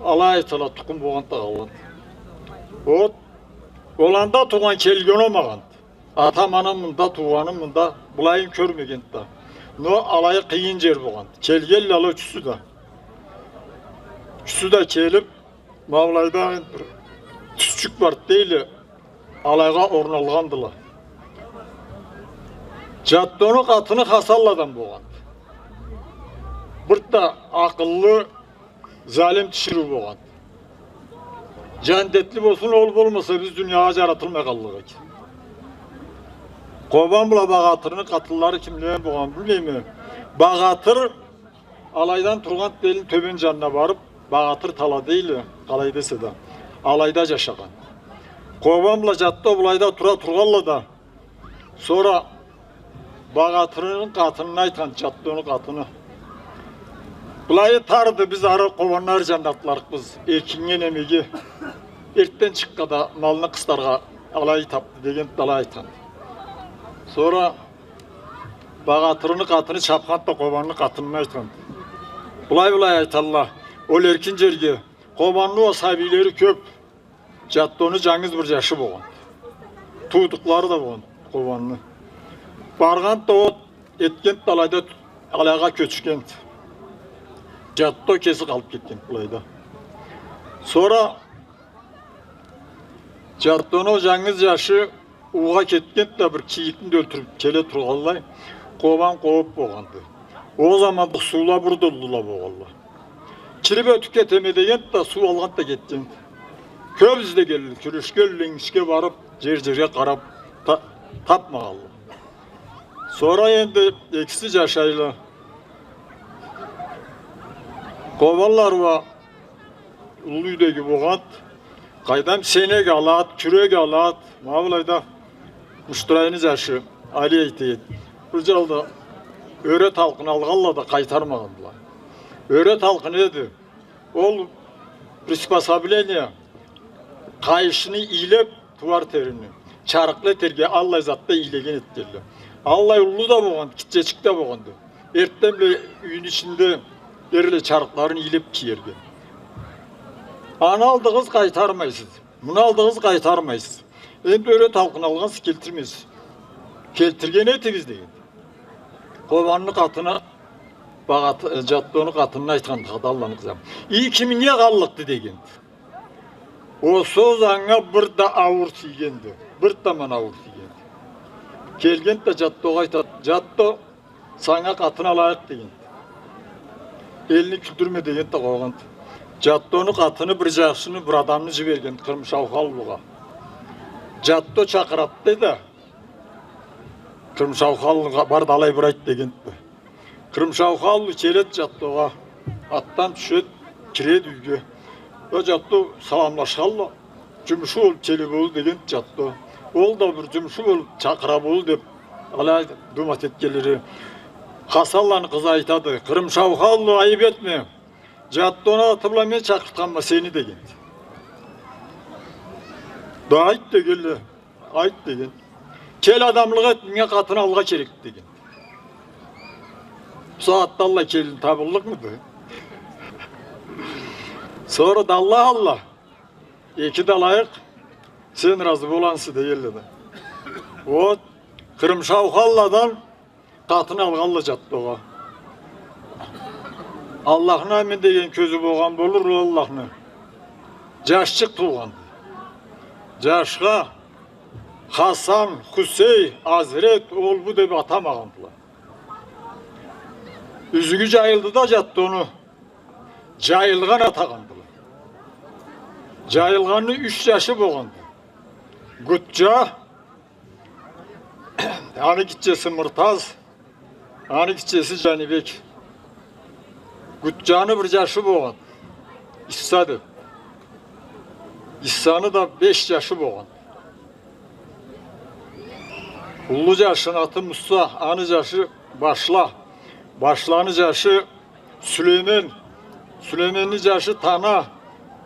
алай айтала, тукъум болгъанды да къалгъанды. Ол, ол анда туугъан, келген болмагъанды. Атам-анам мында, туугъаным мында, былайын кёрмегенди да. Но алай къыйын джер болгъанды. Келгенле ала ючюсю да. Ючюсю да келип, ма былайда бир тюзчюк барды дейле, алайгъа орналгъандыла. Джаттону къатыны Хасанладан болгъанды. Бир да акъыллы, залим тиширыу болгъанды. Джандетли болсун, ол болмаса, биз дуниягъа джаратылмай къаллыкъ эдик. Къобан бла Багъатырны къатынлары кимле болгъан, билмейме. Багъатыр алайдан тургъан элни тёбен джанына барып, Багъатыр тала дейле, къалай десе да, алайда джашагъан. Къобан бла Джатто былайда тура тургъанла да, Сора Багъатырыны къатынына айтхан, Джаттону къатыны: «Былай тарды, биз ары Къобанны ары джанында атларыкъбыз. Эркиннге, немеге, эртден чыкъгъа да малны къыстаргъа алай тапды», — деген да алай айтхан. Сора Багъатырыны къатыны чабхан да Къобанны къатынына айтхан: «Былай-былай айталла, ол эркин джерге, Къобанны уа сабийлери кёб, Джаттону джангыз бир джашы болгъан. Туудукълары да болгъан Къобанны. Баргъан да ол, эртден да алайда, алайгъа кёчген. Джатто кеси къалыб кетген былайда. Сора Джаттону джангыз джашы уугъа кетген да, бир кийикни да ёлтюрюб келе тургъанлай, Къобан къобуб болгъанды. Ол заманда суула бир да уллула болгъанла. Кириб ётюб кетеме дегенди да, суу алгъанды да кетгенди. Кёб излегенле, кюрешгенле, энгишге барыб, джер-джерге къараб, та-, табмагъанла. Сора энди экиси джашайла. Къобанла уа уллу юйдеги болгъанды. Къайдам, сенек алад, кюрек алад. Ма былайда Муштурайны джашы Али айтады. Бир джалда ёре талкъын алгъанла да къайтармагъандыла. Ёре талкъын эди. Ол приспособление, къайышны ийлеб, тууар терини, чарыкъла этерге, аллай затда ийлеген этгенле. Аллай уллу да болгъанды, гитчечик да болгъанды. Эртден бла юйню ичинде эрле чарыкъларын ийлеб киерге. Аны алдыгъыз, къайтармайсыз. Муну алдыгъыз, къайтармайсыз. Энди ёре талкъын алгъансыз, келтирмейсиз. Келтирген этигиз, деген. Къобанны къатыны Багъат-, э, Джаттону къатынына айтханды, хада Алланы къызы. Ий, киминге къаллыкъды, дегенди. Ол сёз анга бир да ауур тийгенди. Бир да мана ауур тийгенди. Келгенди да Джаттогъа айтады: «Джатто, санга къатын алайыкъ», — дегенди. Элни кюлдюрме дегенди да къойгъанды. Джаттону къатыны бир джашны, бир адамны джибергенди Кърымшаухаллугъа. Джатто чакъырады да, Кърымшаухаллугъа: «Бар да алай бир айт», — дегенди. Кърымшаухаллу келеди Джаттогъа, атдан тюшеди, киреди юйге. Уа Джатто саламлашханла, джумшу болуб келе болур, дегенди Джатто. Ол да бир джумшу болуб чакъыра болур деб, алай думат этгенлери. Хасанланы къызы айтады: «Кърымшаухаллу, айыб этме. Джаттону аты бла мен чакъыртханма сени», — дегенди. Да айт дегенле. «Айт», — деген. «Кел, адамлыкъ эт, манга къатын алыргъа керекди», — деген. Бусагъатда аллай келин табыллыкъмыды? Сора да: «Аллах, Аллах, эки да алайыкъ, сен разы боланса», — дегенле да. Вот, Кърымшаухалладан къатын алгъанла Джаттогъа. Аллахны амин деген кёзю болгъан болур, ол Аллахны. Джашчыкъ туугъанды. Джашха Хасан, Хусей, Азрет, ол бу деб атамагъандыла. Юзюгю джайылды да Джаттону Джайылгъан атагъандыла. Джайылгъанны юч джашы болгъанды. Гутджа, аны гитчеси Мыртаз, аны гитчеси Джанибек. Гутджаны бир джашы болгъан, Исса деб. Иссаны да беш джашы болгъан. Уллу джашыны аты Мусса, аны джашы Башла. Башланы джашы Сюлеймен. Сюлейменни джашы Тана.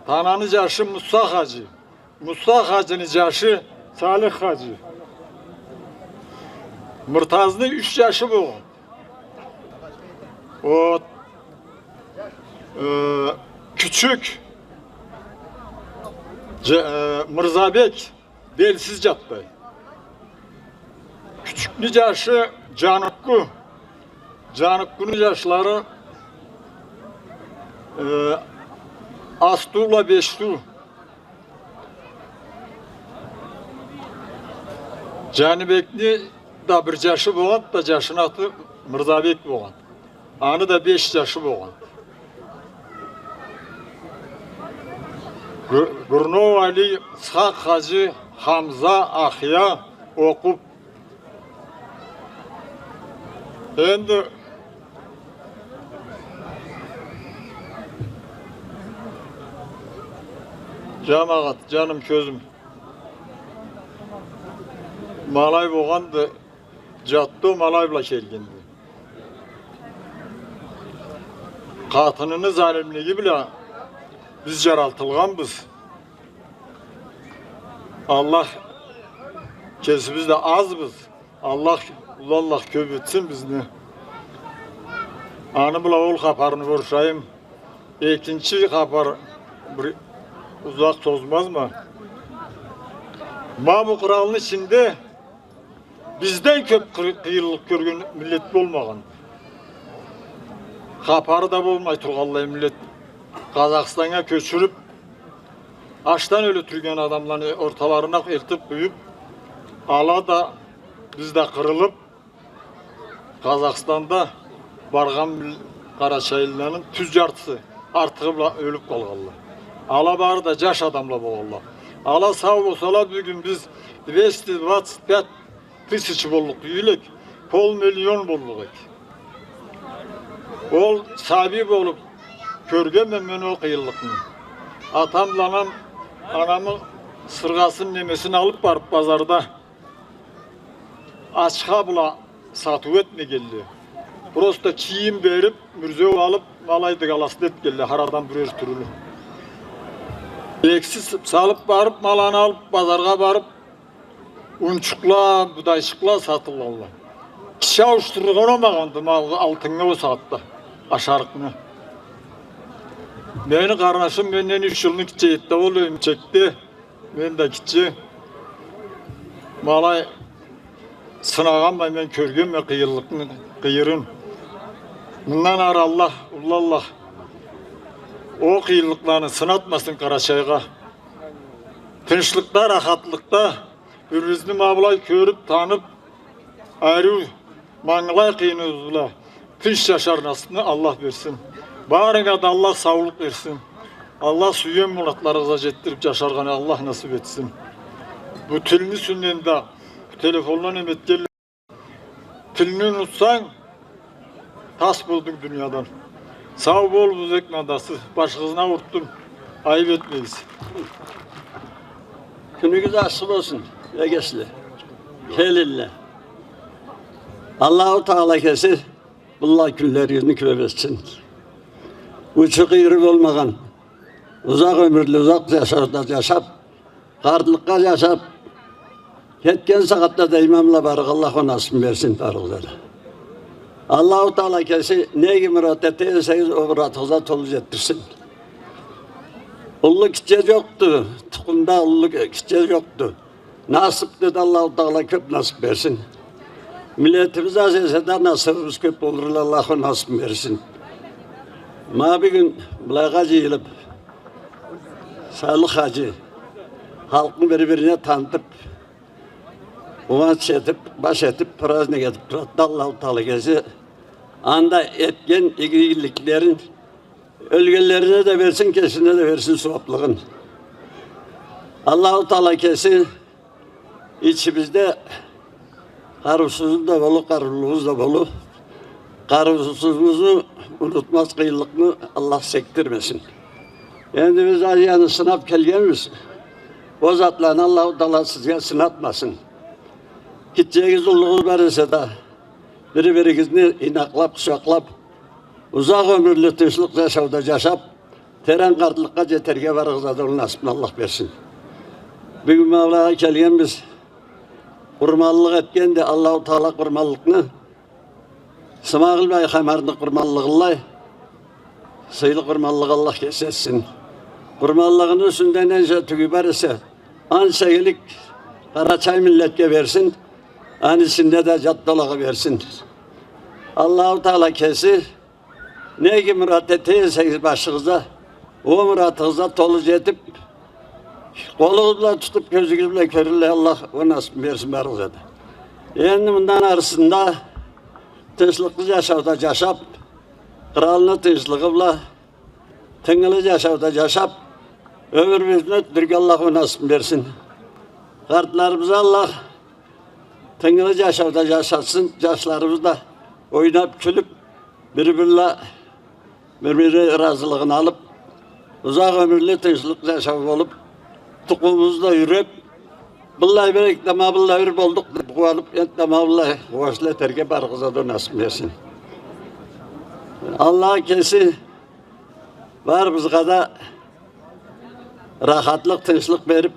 Тананы джашы Мусса хаджи. Мусса хаджини джашы Салих хаджи. Мыртазны юч джашы болгъан. Вот. Э, кючюк. Дже-, э, Мырзабек. Белсиз джатдай. Кючюкню джашы Джаныкъгю. Джаныкъгюню джашлары, э, Асту бла Бешту. Джанибекни да бир джашы болгъан да, джашыны аты Мырзабек болгъан. Аны да беш джашы болгъан. Гю-, Гюрнов Али, Исхакъ хаджи, Хамза, Ахъя, Окъуб. Энди, джамагъат, джаным, кёзюм. Ма алай болгъанды, Джатды ол, ма алай бла келгенди. Къатыныны залимлиги бла биз джаралдылгъанбыз. Аллах, кесибиз да азбыз. Аллах, уллу Аллах кёб этсин бизни. Аны бла ол хапарны борушайым. Экинчи хапар бир узакъ созмазма. Ма бу къралны ичинде бизден кёб къы-, къыйынлыкъ кёрген миллет болмагъан. Хапары да болмай тургъанлай миллет. Къазахстаннга кёчюрюб, ачдан ёле тургъан адамланы орталарына элтиб къуюб, ала да, биз да къырылыб, Къазахстанда баргъан мил-, къарачайлыланы тюз джартысы, артыгъы бла ёлюб къалгъанла. Ала бары да джаш адамла болгъанла. Ала сау болсала, бюгюн биз двести двадцать пять тысяч боллукъ тюйюл эк, полмиллион боллукъ эк. Ол сабий болуб кёргенме мен ол къыйынлыкъны. Атам бла анам, анамы сыргъасын, немесин алыб барыб базарда ачха бла сатыу этмегенле. Просто чийим бериб, мюрзеу алыб, ма алай дыгаласын этгенле, хар адам бирер тюрлю. Эксиз салыб барыб, ма аланы алыб, базаргъа барыб, унчукъла, будайчыкъла сатылгъанла. Киши ауушдурургъа урамагъанды ма алтыннга ол сагъатда, ашарыкъны. Мени къарнашым менден юч джылны гитче эди да, ол эмчекде, мен да гитче. Ма алай сынагъанма мен, кёргенме къыйынлыкъны, къыйырын. Мындан ары Аллах, уллу Аллах ол къыйынлыкъланы сынатмасын Къарачайгъа. Тынчлыкъда, рахатлыкъда, бир-бирибизни ма былай кёрюб, таныб, ариу мангылай къыйыныбыз бла тынч джашар насыбны Аллах берсин. Барыгъызгъа да Аллах саулукъ берсин. Аллах сюйген муратларыгъызгъа джетдириб джашаргъа Аллах насыб этсин. Бу тилни юсюнден да, бу телефондан эм этгенле, тилни унутсанг, тас болдунг дуниядан. Сау бол, Бузек мадасы, башыгъызны аурутдум, айыб этмегиз. Кюнюгюз ашхы болсун, эгешле, келинле. Аллаху Тагъала кеси быллай кюнлеригизни кёб этсин. Учу-къыйыры болмагъан, узакъ ёмюрлю, узакъ джашауда джашаб, къартлыкъгъа джашаб, кетген сагъатда да иман бла барыргъа Аллах ол насыбны берсин барыгъызгъа да. Аллаху Тагъала кеси не иги мурат эте эсегиз, ол муратыгъызгъа толу джетдирсин. Уллу гитче джокъду, тукъумда уллу гитче джокъду. Насыб деди, Аллаху Тагъала кёб насыб берсин. Миллетибиз аз эсе да, насыбыбыз кёб болурла, Аллах ол насыбны берсин. Ма бюгюн былайгъа джыйылыб, Салых хаджи халкъны бир-бирине танытыб, къууанч этиб, баш этиб, праздник этиб турады. Аллаху Тагъала кеси анда этген игиликлерин ёлгенлерине да берсин, кесине да берсин сууаблыгъын. Аллаху Тагъала кеси ичибизде къарыусузубуз да болу, къарыулубуз да болу. Къарыусузубузну унутмаз къыйынлыкъны Аллах секдирмесин. Энди биз Азияны сынаб келгенбиз. Ол затланы Аллаху Тагъала сизге сынатмасын. Гитчегигиз, уллугъугъуз бар эсе да, бири-биригизни ийнакълаб, къучакълаб, узакъ ёмюрлю, тынчлыкъ джашауда джашаб, терен къартлыкъгъа джетерге барыгъызгъа да ол насыбны Аллах берсин. Бюгюн ма былайгъа келгенбиз. Къурманлыкъ этгенди, Аллаху Тагъала къурманлыкъны Сымагъыл бай Хамарны къурманлыгъынлай сыйлы къурманлыкъ Аллах кеси этсин. Къурманлыгъыны юсюнде ненча тюгю бар эсе, анча игилик Къарачай миллетге берсин, аны ичинде да джат да алагъа берсин. Аллаху Тагъала кеси не иги мурат эте эсегиз башыгъызгъа, ол муратыгъызгъа толу джетиб, къолугъуз бла тутуб, кёзюгюз бла кёрюрге Аллах ол насыбны берсин барыгъызгъа да. Энди мындан арысында тынчлыкълы джашауда джашаб, къралны тынчлыгъы бла тынгылы джашауда джашаб, ёмюрюбюзню ётдюрюрге Аллах ол насыбны берсин. Къартларыбызгъа Аллах тынгылы джашауда джашатсын, джашларыбыз да ойнаб, кюлюб, бир-бирле, бир-бири ыразылыгъын алыб, узакъ ёмюрлю, тынчлыкъ джашау болуб, тукъумубуз да юйреб, быллай бир эки да ма быллай бир болдукъ деб, къууалып, энтда ма былай къууанчлы этерге барыгъызгъа да насып этсин. Аллах кеси барыбызгъа да рахатлыкъ, тынчлыкъ берип,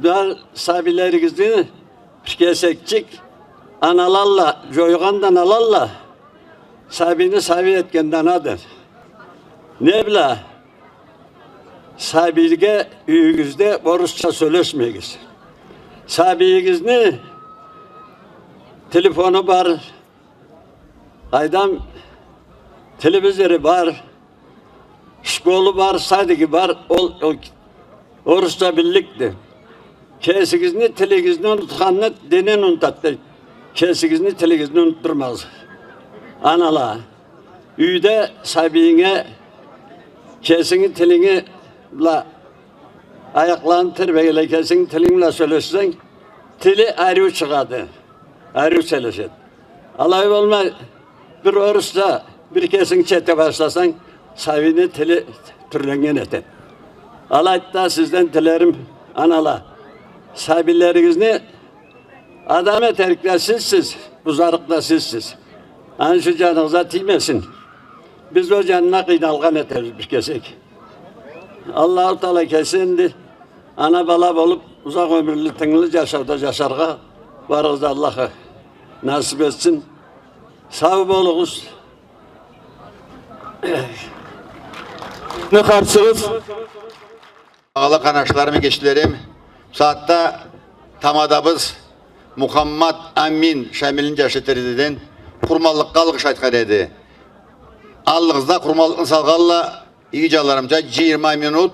бар сабийлеригизни бир кесекчик аналалла, джойгъанды аналалла, сабийни сабий этгенди анады. Не бла? Сабийге юйюгюзде орусча сёлешмегиз. Сабийигизни телефону бар, къайдам, телевизору бар, школу бар, садиги бар, ол, ол орусча билликди. Кесигизни тилигизни унутханны динин унутады. Кесигизни тилигизни унутдурмагъыз. Анала, юйде сабийинге кесинги тилинги бла аякъларын тербиеле, кесинги тилинг бла сёлешсенг, тили ариу чыгъады, ариу сёлешеди. Алай болмай, бир орусча, бир кесингича эте башласанг, сабийни тили тюрленнген этеди. Алайды да, сизден тилерим, анала, сабийлеригизни адам этерик да сизсиз, бузарыкъ да сизсиз. Аны ючюн джаныгъызгъа тиймесин. Биз ол джанына къыйналгъан этебиз бир кесек. Аллаху Таала кеси энди ана бала болуп, узакъ ёмюрлю, тынгылы джашауда джашаргъа барыгъызгъа Аллах насып этсин. Сау болугъуз. Не къарсыгъыз? Багъалы къарнашларым, эгечлерим, бусагъатда тамадабыз Мухаммад Амин, Шамилни джашы, Терезеден, къурманлыкъгъа алгъыш айтхан эди. Аллыгъызда къурманлыкъны салгъанла, иги джанларымча, джыйырма минут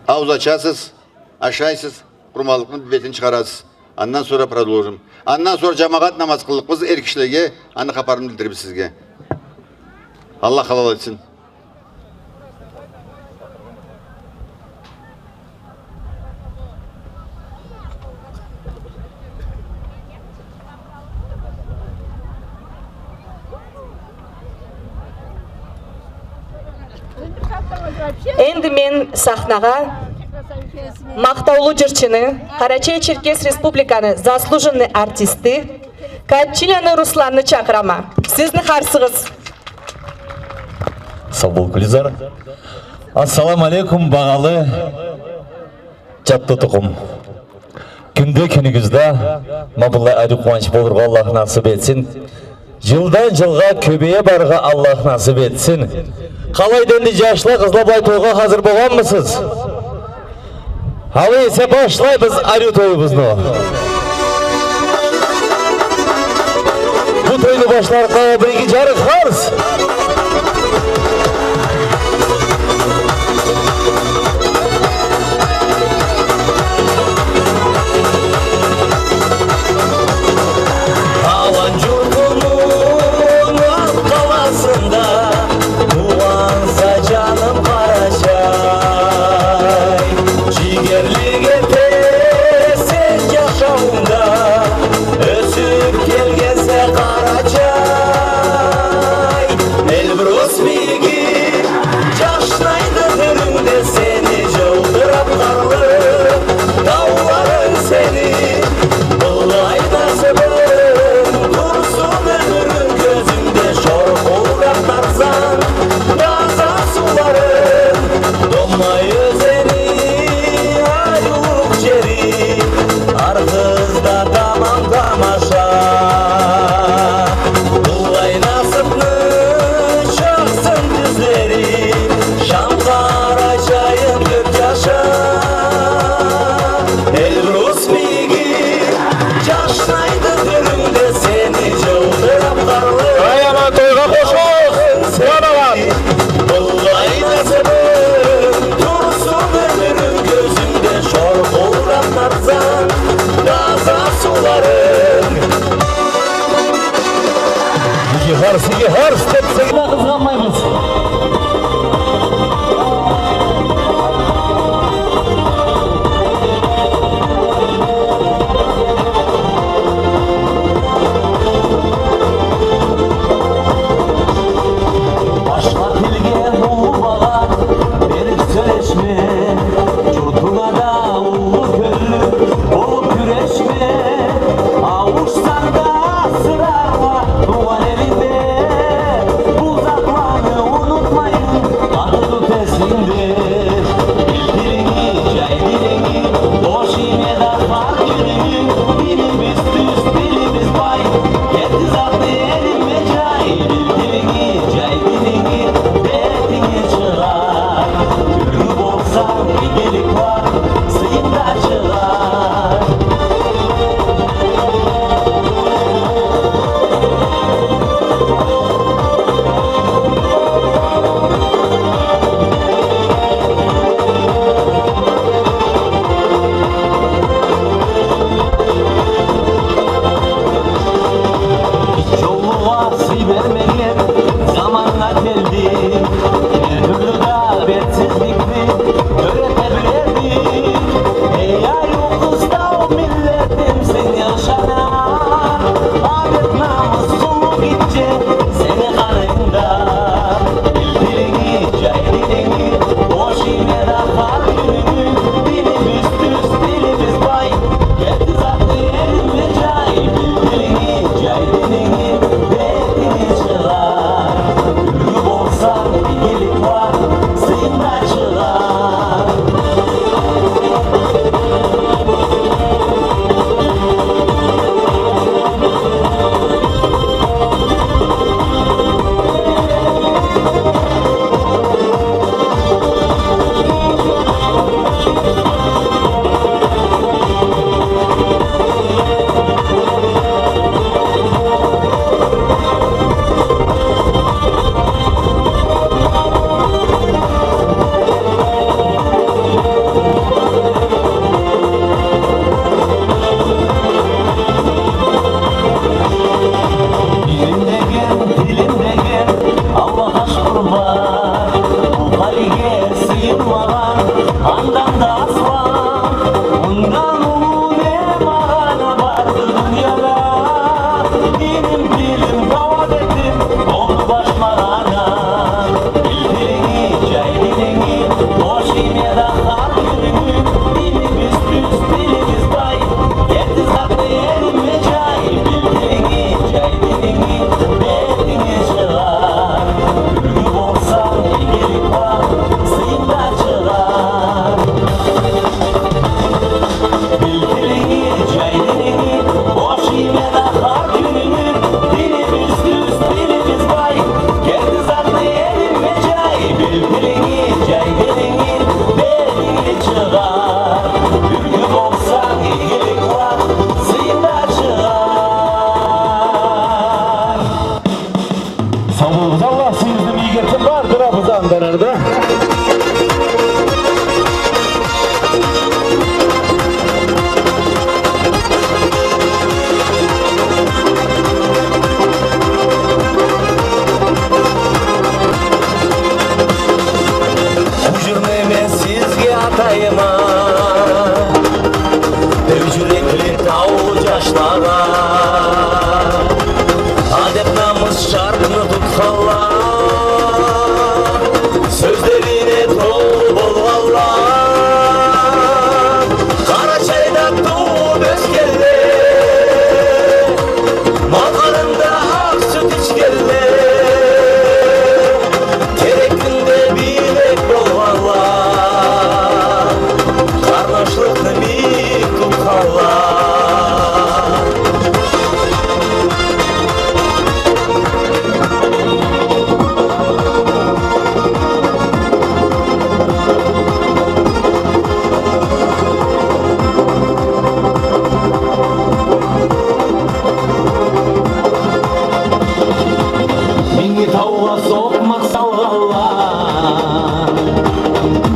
ауз ачасыз, ашайсыз, къурманлыкъны бетин чыгъарасыз. Андан сора продолжим. Андан сора джамагъат намаз къыллыкъбыз, эр кишилеге аны хапарын билдирирбиз сизге. Аллах халал этсин. Энди мен сахнагъа махтаулу джырчыны, Къарачай-Черкес Республиканы заслуженный артисти Катчиланы Русланны чакъырама. Сизни къарсыгъыз. Сау бол, Гюлизар. Ассаламу алейкум, багъалы джатты тукъум. Кюнде кюнюгюзде ма быллай ариу къууанч болургъа Аллах насып этсин. Джылдан джылгъа кёбейе барыргъа Аллах насып этсин. Къалайды энди, джашла, къызла, былай тойгъа хазыр болгъанмысыз? Алай эсе башлайбыз ариу тоюбузну. Бу тойну башларыкъгъа бир иги джарыкъ къарс. Алан джуртуму Къаласында туугъанса, джаным, Къарачай, джигерлик этесе джашаунгда, ёсюп келгенсе, Къарачай,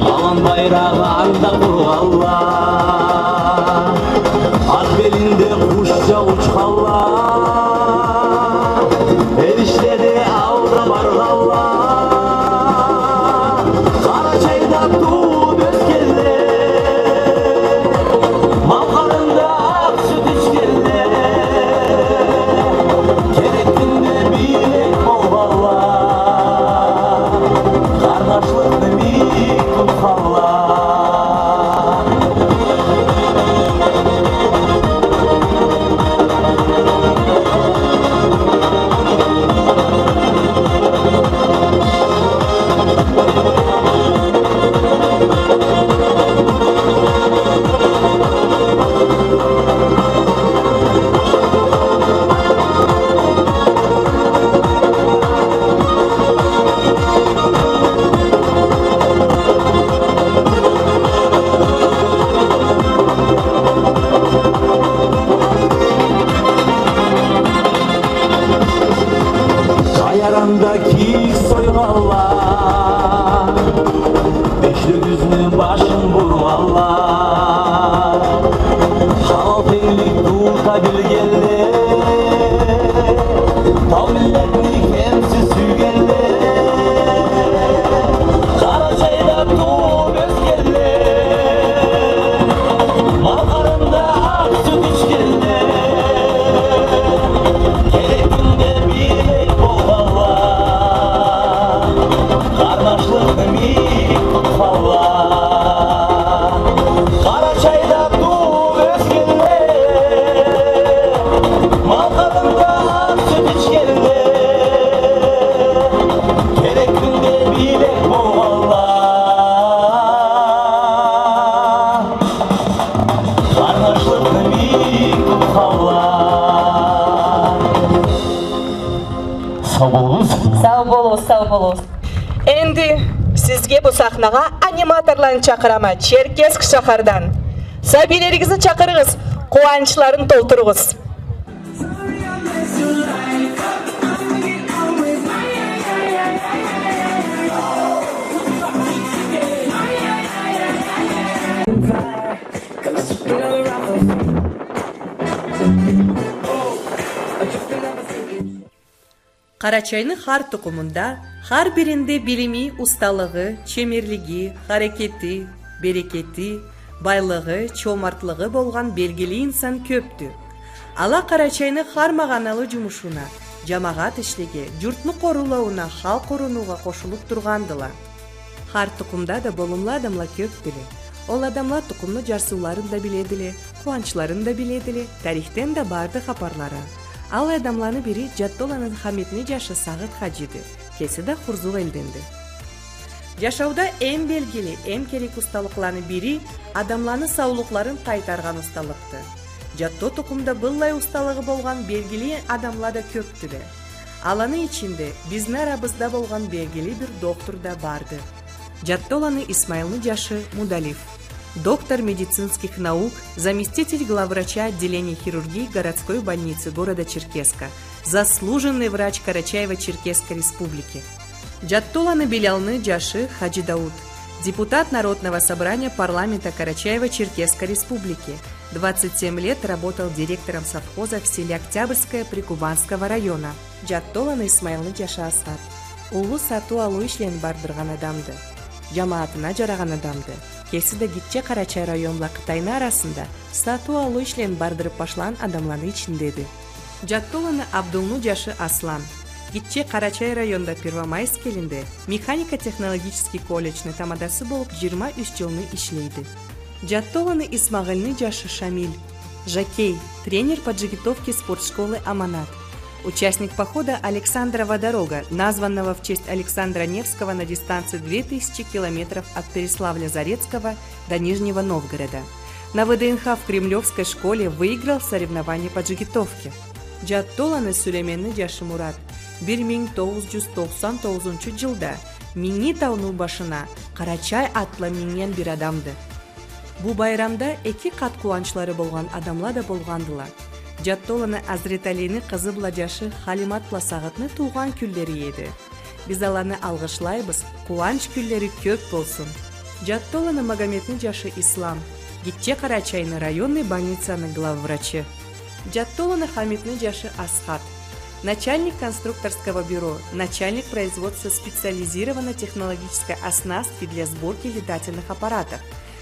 Алан байрагъы анда къургъанла, ат белинде къушча учханла, эл ишледе алгъа баргъанла, Къарачайда тууп ёсгенле, Малкъарында акъ сют ичгенле, керек кюнде бийлик болгъанла, къарнашлыкъны бийик тутханла. Къаяранда кийик сойгъанла, Бешликюзню башын бургъанла, халал тенглик тута билгенле, тау миллетни кемсиз сюйгенле, Къарачайда тууп ёсгенле, Малкъарында акъ сют ичгенле, керек кюнде бийлик болгъанла, къарнашлыкъны бийик тутханла. Къарачайда тууп ёсгенле, Малкъарында акъ сют ичгенле, керек кюнде бийлик болгъанла. Къарнашлыкъны бийик тутханла. Сау болугъуз. Сау болугъуз, сау болугъуз. Энди сизге бу сахнагъа аниматорланы чакъырама, Черкесск шахардан. Сабийлеригизни чакъырыгъыз, къууанчларын толтуругъуз. Къарачайны хар тукъумунда, хар биринде билими, усталыгъы, чемерлиги, харекети, берекети, байлыгъы, чомартлыгъы болгъан белгили инсан кёпдю. Ала Къарачайны хар магъаналы жумушуна, жамагъат ишлеге, журтну къоруулауна, халкъ урунуугъа къошулуп тургъандыла. Хар тукъумда да болумлу адамла кёпдюле. Ол адамла тукъумну жарсыуларын да биледиле, къууанчларын да биледиле, тарихден да барды хапарлары. Аллай адамланы бири Жаттоланы Хамитни жашы Сагъыт хаджиди. Кеси да Хурзук элденди. Жашауда эм белгили, эм керек усталыкъланы бири адамланы саулукъларын къайтаргъан усталыкъды. Жатто тукъумда быллай усталыгъы болгъан белгили адамла да кёпдюле. Аланы ичинде бизни арабызда болгъан белгили бир дохтур да барды. Жаттоланы Исмаилни жашы Мудалиф, доктор медицинских наук, заместитель главврача отделения хирургии городской больницы города Черкесска, заслуженный врач Карачаево-Черкесской Республики. Жаттоланы Билялны жашы Хаджи Дауд, депутат Народного собрания парламента Карачаево-Черкесской Республики, двадцать семь лет работал директором совхоза в селе Октябрьское Прикубанского района. Жаттоланы Исмаилни жашы Асхат уллу сатыу-алыу ишлени бардыргъан адамды. Жамаатына жарагъан адамды. Кеси да Гитче Къарачай район бла Къытайны арасында сатыу-алыу ишлени бардырып башлагъан адамланы ичиндеди. Жаттоланы Абдулну жашы Аслан Гитче Къарачай районда Первомайск элинде механико-технологический колледжни тамадасы болуп, жыйырма юч жылны ишлейди. Жаттоланы Исмагъылны жашы Шамиль, жокей, тренер по джигитовке спортшколы «Аманат», участник похода «Александрова дорога», названного в честь Александра Невского на дистанции две тысячи километров от Переславля-Зарецкого до Нижнего Новгорода. На ВДНХ в Кремлёвской школе выиграл соревнования по джигитовке. Жаттоланы Сюлейменни жашы Мурат бир минг тогъуз жюз токъсан тогъузунчу жылда Минги тауну башына Къарачай атла миннген бир адамды. Бу байрамда эки къат къууанчлары болгъан адамла да болгъандыла. Жаттоланы Азреталийни къызы бла жашы Халимат бла Сагъытны туугъан кюнлери эди. Биз аланы алгъышлайбыз, къууанч кюнлери кёп болсун. Джаттоланы Магометни джашы Ислам, Гитче Къарачайны районный больницаны главврачы. Джаттоланы Хамитни джашы Асхат, начальник конструкторского бюро, начальник производства специализированной технологической оснастки для сборки летательных аппаратов,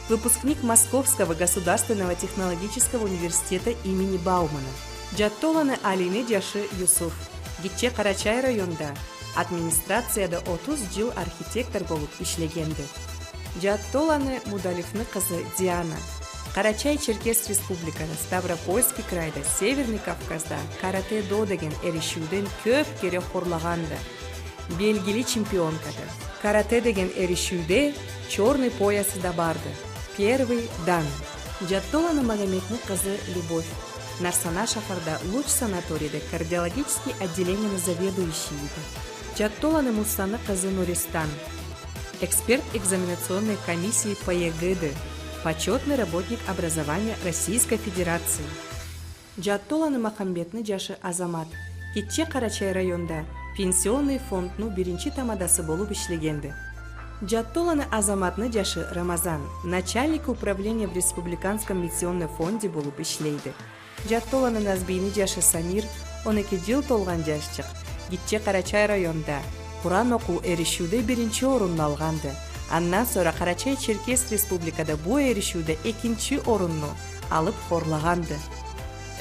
выпускник Московского государственного технологического университета имени Баумана. Джаттоланы Алини джашы Юсуф, Гитче Къарачай районда администрацияда отуз джыл архитектор болуп ишлегенди. Джаттоланы Мудалифни къызы Диана, Къарачай-Черкес Республикада, Ставропольский крайда, Северный Кавказда каратэ-до деген эришиуден кёп кере хорлагъанды. Белгили чемпионкады. Каратэ деген эришиуде чёрный поясы да барды. Первый дан. Джаттоланы Магометни къызы Любовь, Нарсана шахарда Луч санаторийде кардиологический отделенияны заведующийиди. Джаттоланы Муссаны къызы Нуристан, эксперт экзаменационной комиссии по ЕГЭ-ди, почётный работник образования Российской Федерации. Джаттоланы Махамбетни джашы Азамат, Гитче Къарачай районда Пенсионный фондну биринчи тамадасы болуп ишлегенди. Джаттоланы Азаматны джашы Рамазан, начальник управления в Республиканском пенсионном фонде болуп ишлейди. Джаттоланы Назбийни джашы Самир, он эки джыл толгъан джашчыкъ, Гитче Къарачай районда Къуран окъуу эришиуде биринчи орунну алгъанды. Андан сора Къарачай-Черкес Республикада бу эришиуде экинчи орунну алып хорлагъанды.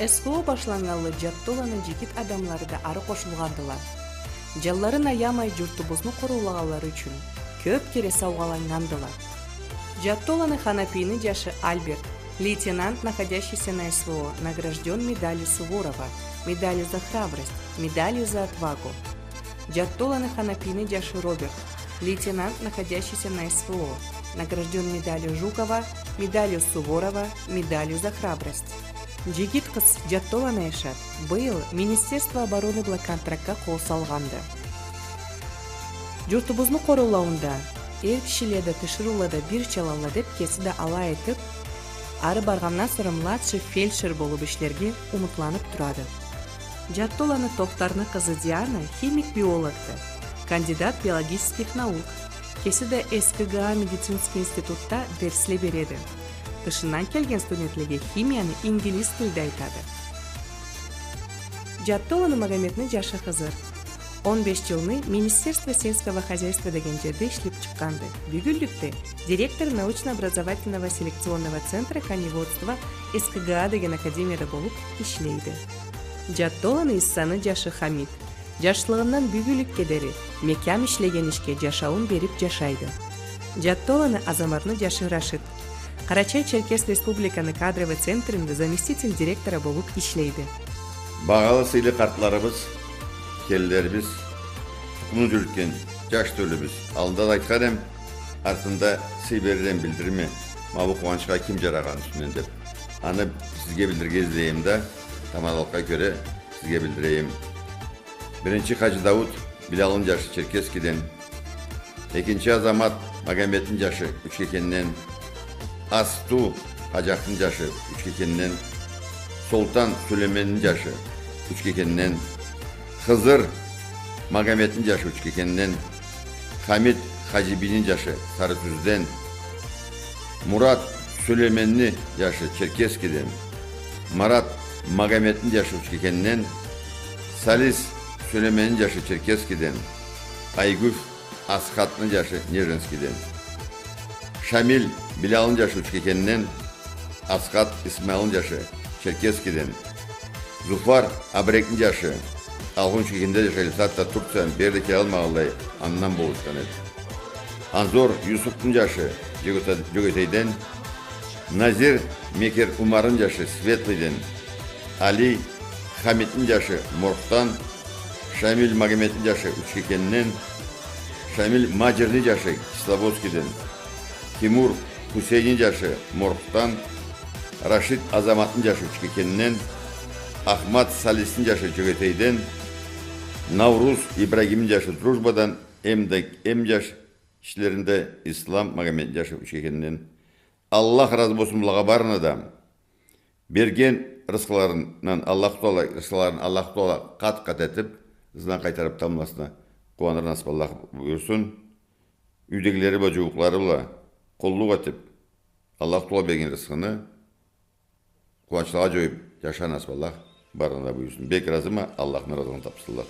СВО башланнганлы Джаттоланы джигит адамлары да ары къошулгъандыла. Джанларын аямай джуртубузну къоруулагъанлары ючюн кёп кере саугъаланнгандыла. Джаттоланы Ханапийни джашы Альберт, лейтенант, находящийся на СВО, награждён медалью Суворова, медалью «За храбрость», медалью «За отвагу». Джаттоланы Ханапийни джашы Роберт, лейтенант, находящийся на СВО, награждён медалью Жукова, медалью Суворова, медалью «За храбрость». Джигит къыз Джаттоланы Айшат быйыл Министерство обороны бла контрактха къол салгъанды. Джуртубузну къоруулауунда эр кишиле да, тиширыула да бирчалала деп, кеси да алай этип, ары баргъандан сора младший фельдшер болуп ишлерге умутланып турады. Джаттоланы Тохтарны къызы Диана химик-биологды, кандидат биологических наук. Кеси да СКГА медицинский институтда дерсле береди. Тышындан келген студентлеге химияны ингилиз тилде айтады. Джаттоланы Магометни джашы Хызыр он беш джылны Министерство сельского хозяйства деген джерде ишлеп чыкъгъанды. Бюгюнлюкде директор научно-образовательного селекционного центра коневодства СКГА деген академияда болуп ишлейди. Джаттоланы Иссаны джашы Хамит. Джашлыгъындан бюгюнлюкге дери мекям ишлеген ишге джашауун берип джашайды. Джаттоланы Азаматны джашы Рашид. Къарачай-Черкес Республиканы кадровый центринде заместитель директора болуп ишлейди. Багъалы сыйлы къартларыбыз, келинлерибиз, тукъумну джюрютген джаш тёлюбюз. Аллында да айтхан эм, артында сый берир эм билдирме, ма бу къууанчха ким джарагъан юсюнден деп. Аны сизге билдирирге излейме да, тамадалыкъгъа кёре сизге билдирейим. Биринчи Хаджи Дауд, Билалны джашы, Черкесскеден. Экинчи Азамат, Магометни джашы, Учкекенден. Асту, Хаджахны джашы, Учкекенден. Солтан, Сюлеменни джашы, Учкекенден. Хызыр, Магометни джашы, Учкекенден. Хамит, Хаджибийни джашы, Сарытюзден. Мурат, Сюлеменни джашы, Черкесскеден. Марат, Магометни джашы, Учкекенден. Салис, Сюлеменни джашы, Черкесскеден. Айгюф, Асхатны джашы, Нежинскеден. Шамиль, Билалны джашы, Учкекенден. Асхат, Исмаилны джашы, Черкесскеден. Зуфар, Абрекни джашы, алгъын Учкекенде джашай эди, затда Турция, бери да келалмагъанлай, андан болушхан эди. Анзор, Юсупну джашы, Джёгете-, Джёгетейден. Назир, Мекер Умарны джашы, Светлыйден. Али, Хамитни джашы, Морхдан. Шамиль, Магометни джашы, Учкекенден. Шамиль, Маджирни джашы, Кисловодскеден. Тимур, Хусейнни джашы, Морхдан. Рашид, Азаматны джашы, Учкекенден. Ахмат, Салисни джашы, Джёгетейден. Науруз, Ибрагимни джашы, Дружбадан. Эм да эм джаш ишлеринде Ислам, Магометни джашы, Учкекенден. Аллах разы болсун былагъа барына да. Берген рызкъыларындан Аллаху Тагъала, рызкъыларын Аллаху Тагъала къат-къат этип, ызындан къайтарып тамбласын. къууаныр насыб Аллах буюрсун. Юйдегилери бла, джууукълары бла къуллукъ этиб, Аллах Тагъала берген рысхыны къууанчлагъа джоюб джашар насыб Аллах барына да буюрсун. Бек разыма, Аллахны разылыгъын табсынла.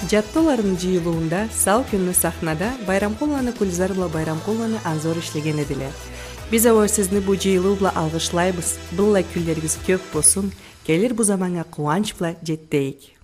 Джаттыларыны джыйылыуунда сау кюнню сахнада Байрамкъулланы Гюльзар бла Байрамкъулланы Анзор ишлеген эдиле. Биз а уа сизни бу джыйылыу бла алгъышлайбыз. Быллай кюнлеригиз кёб болсун. Келир бу заманнга къууанч бла джетейик.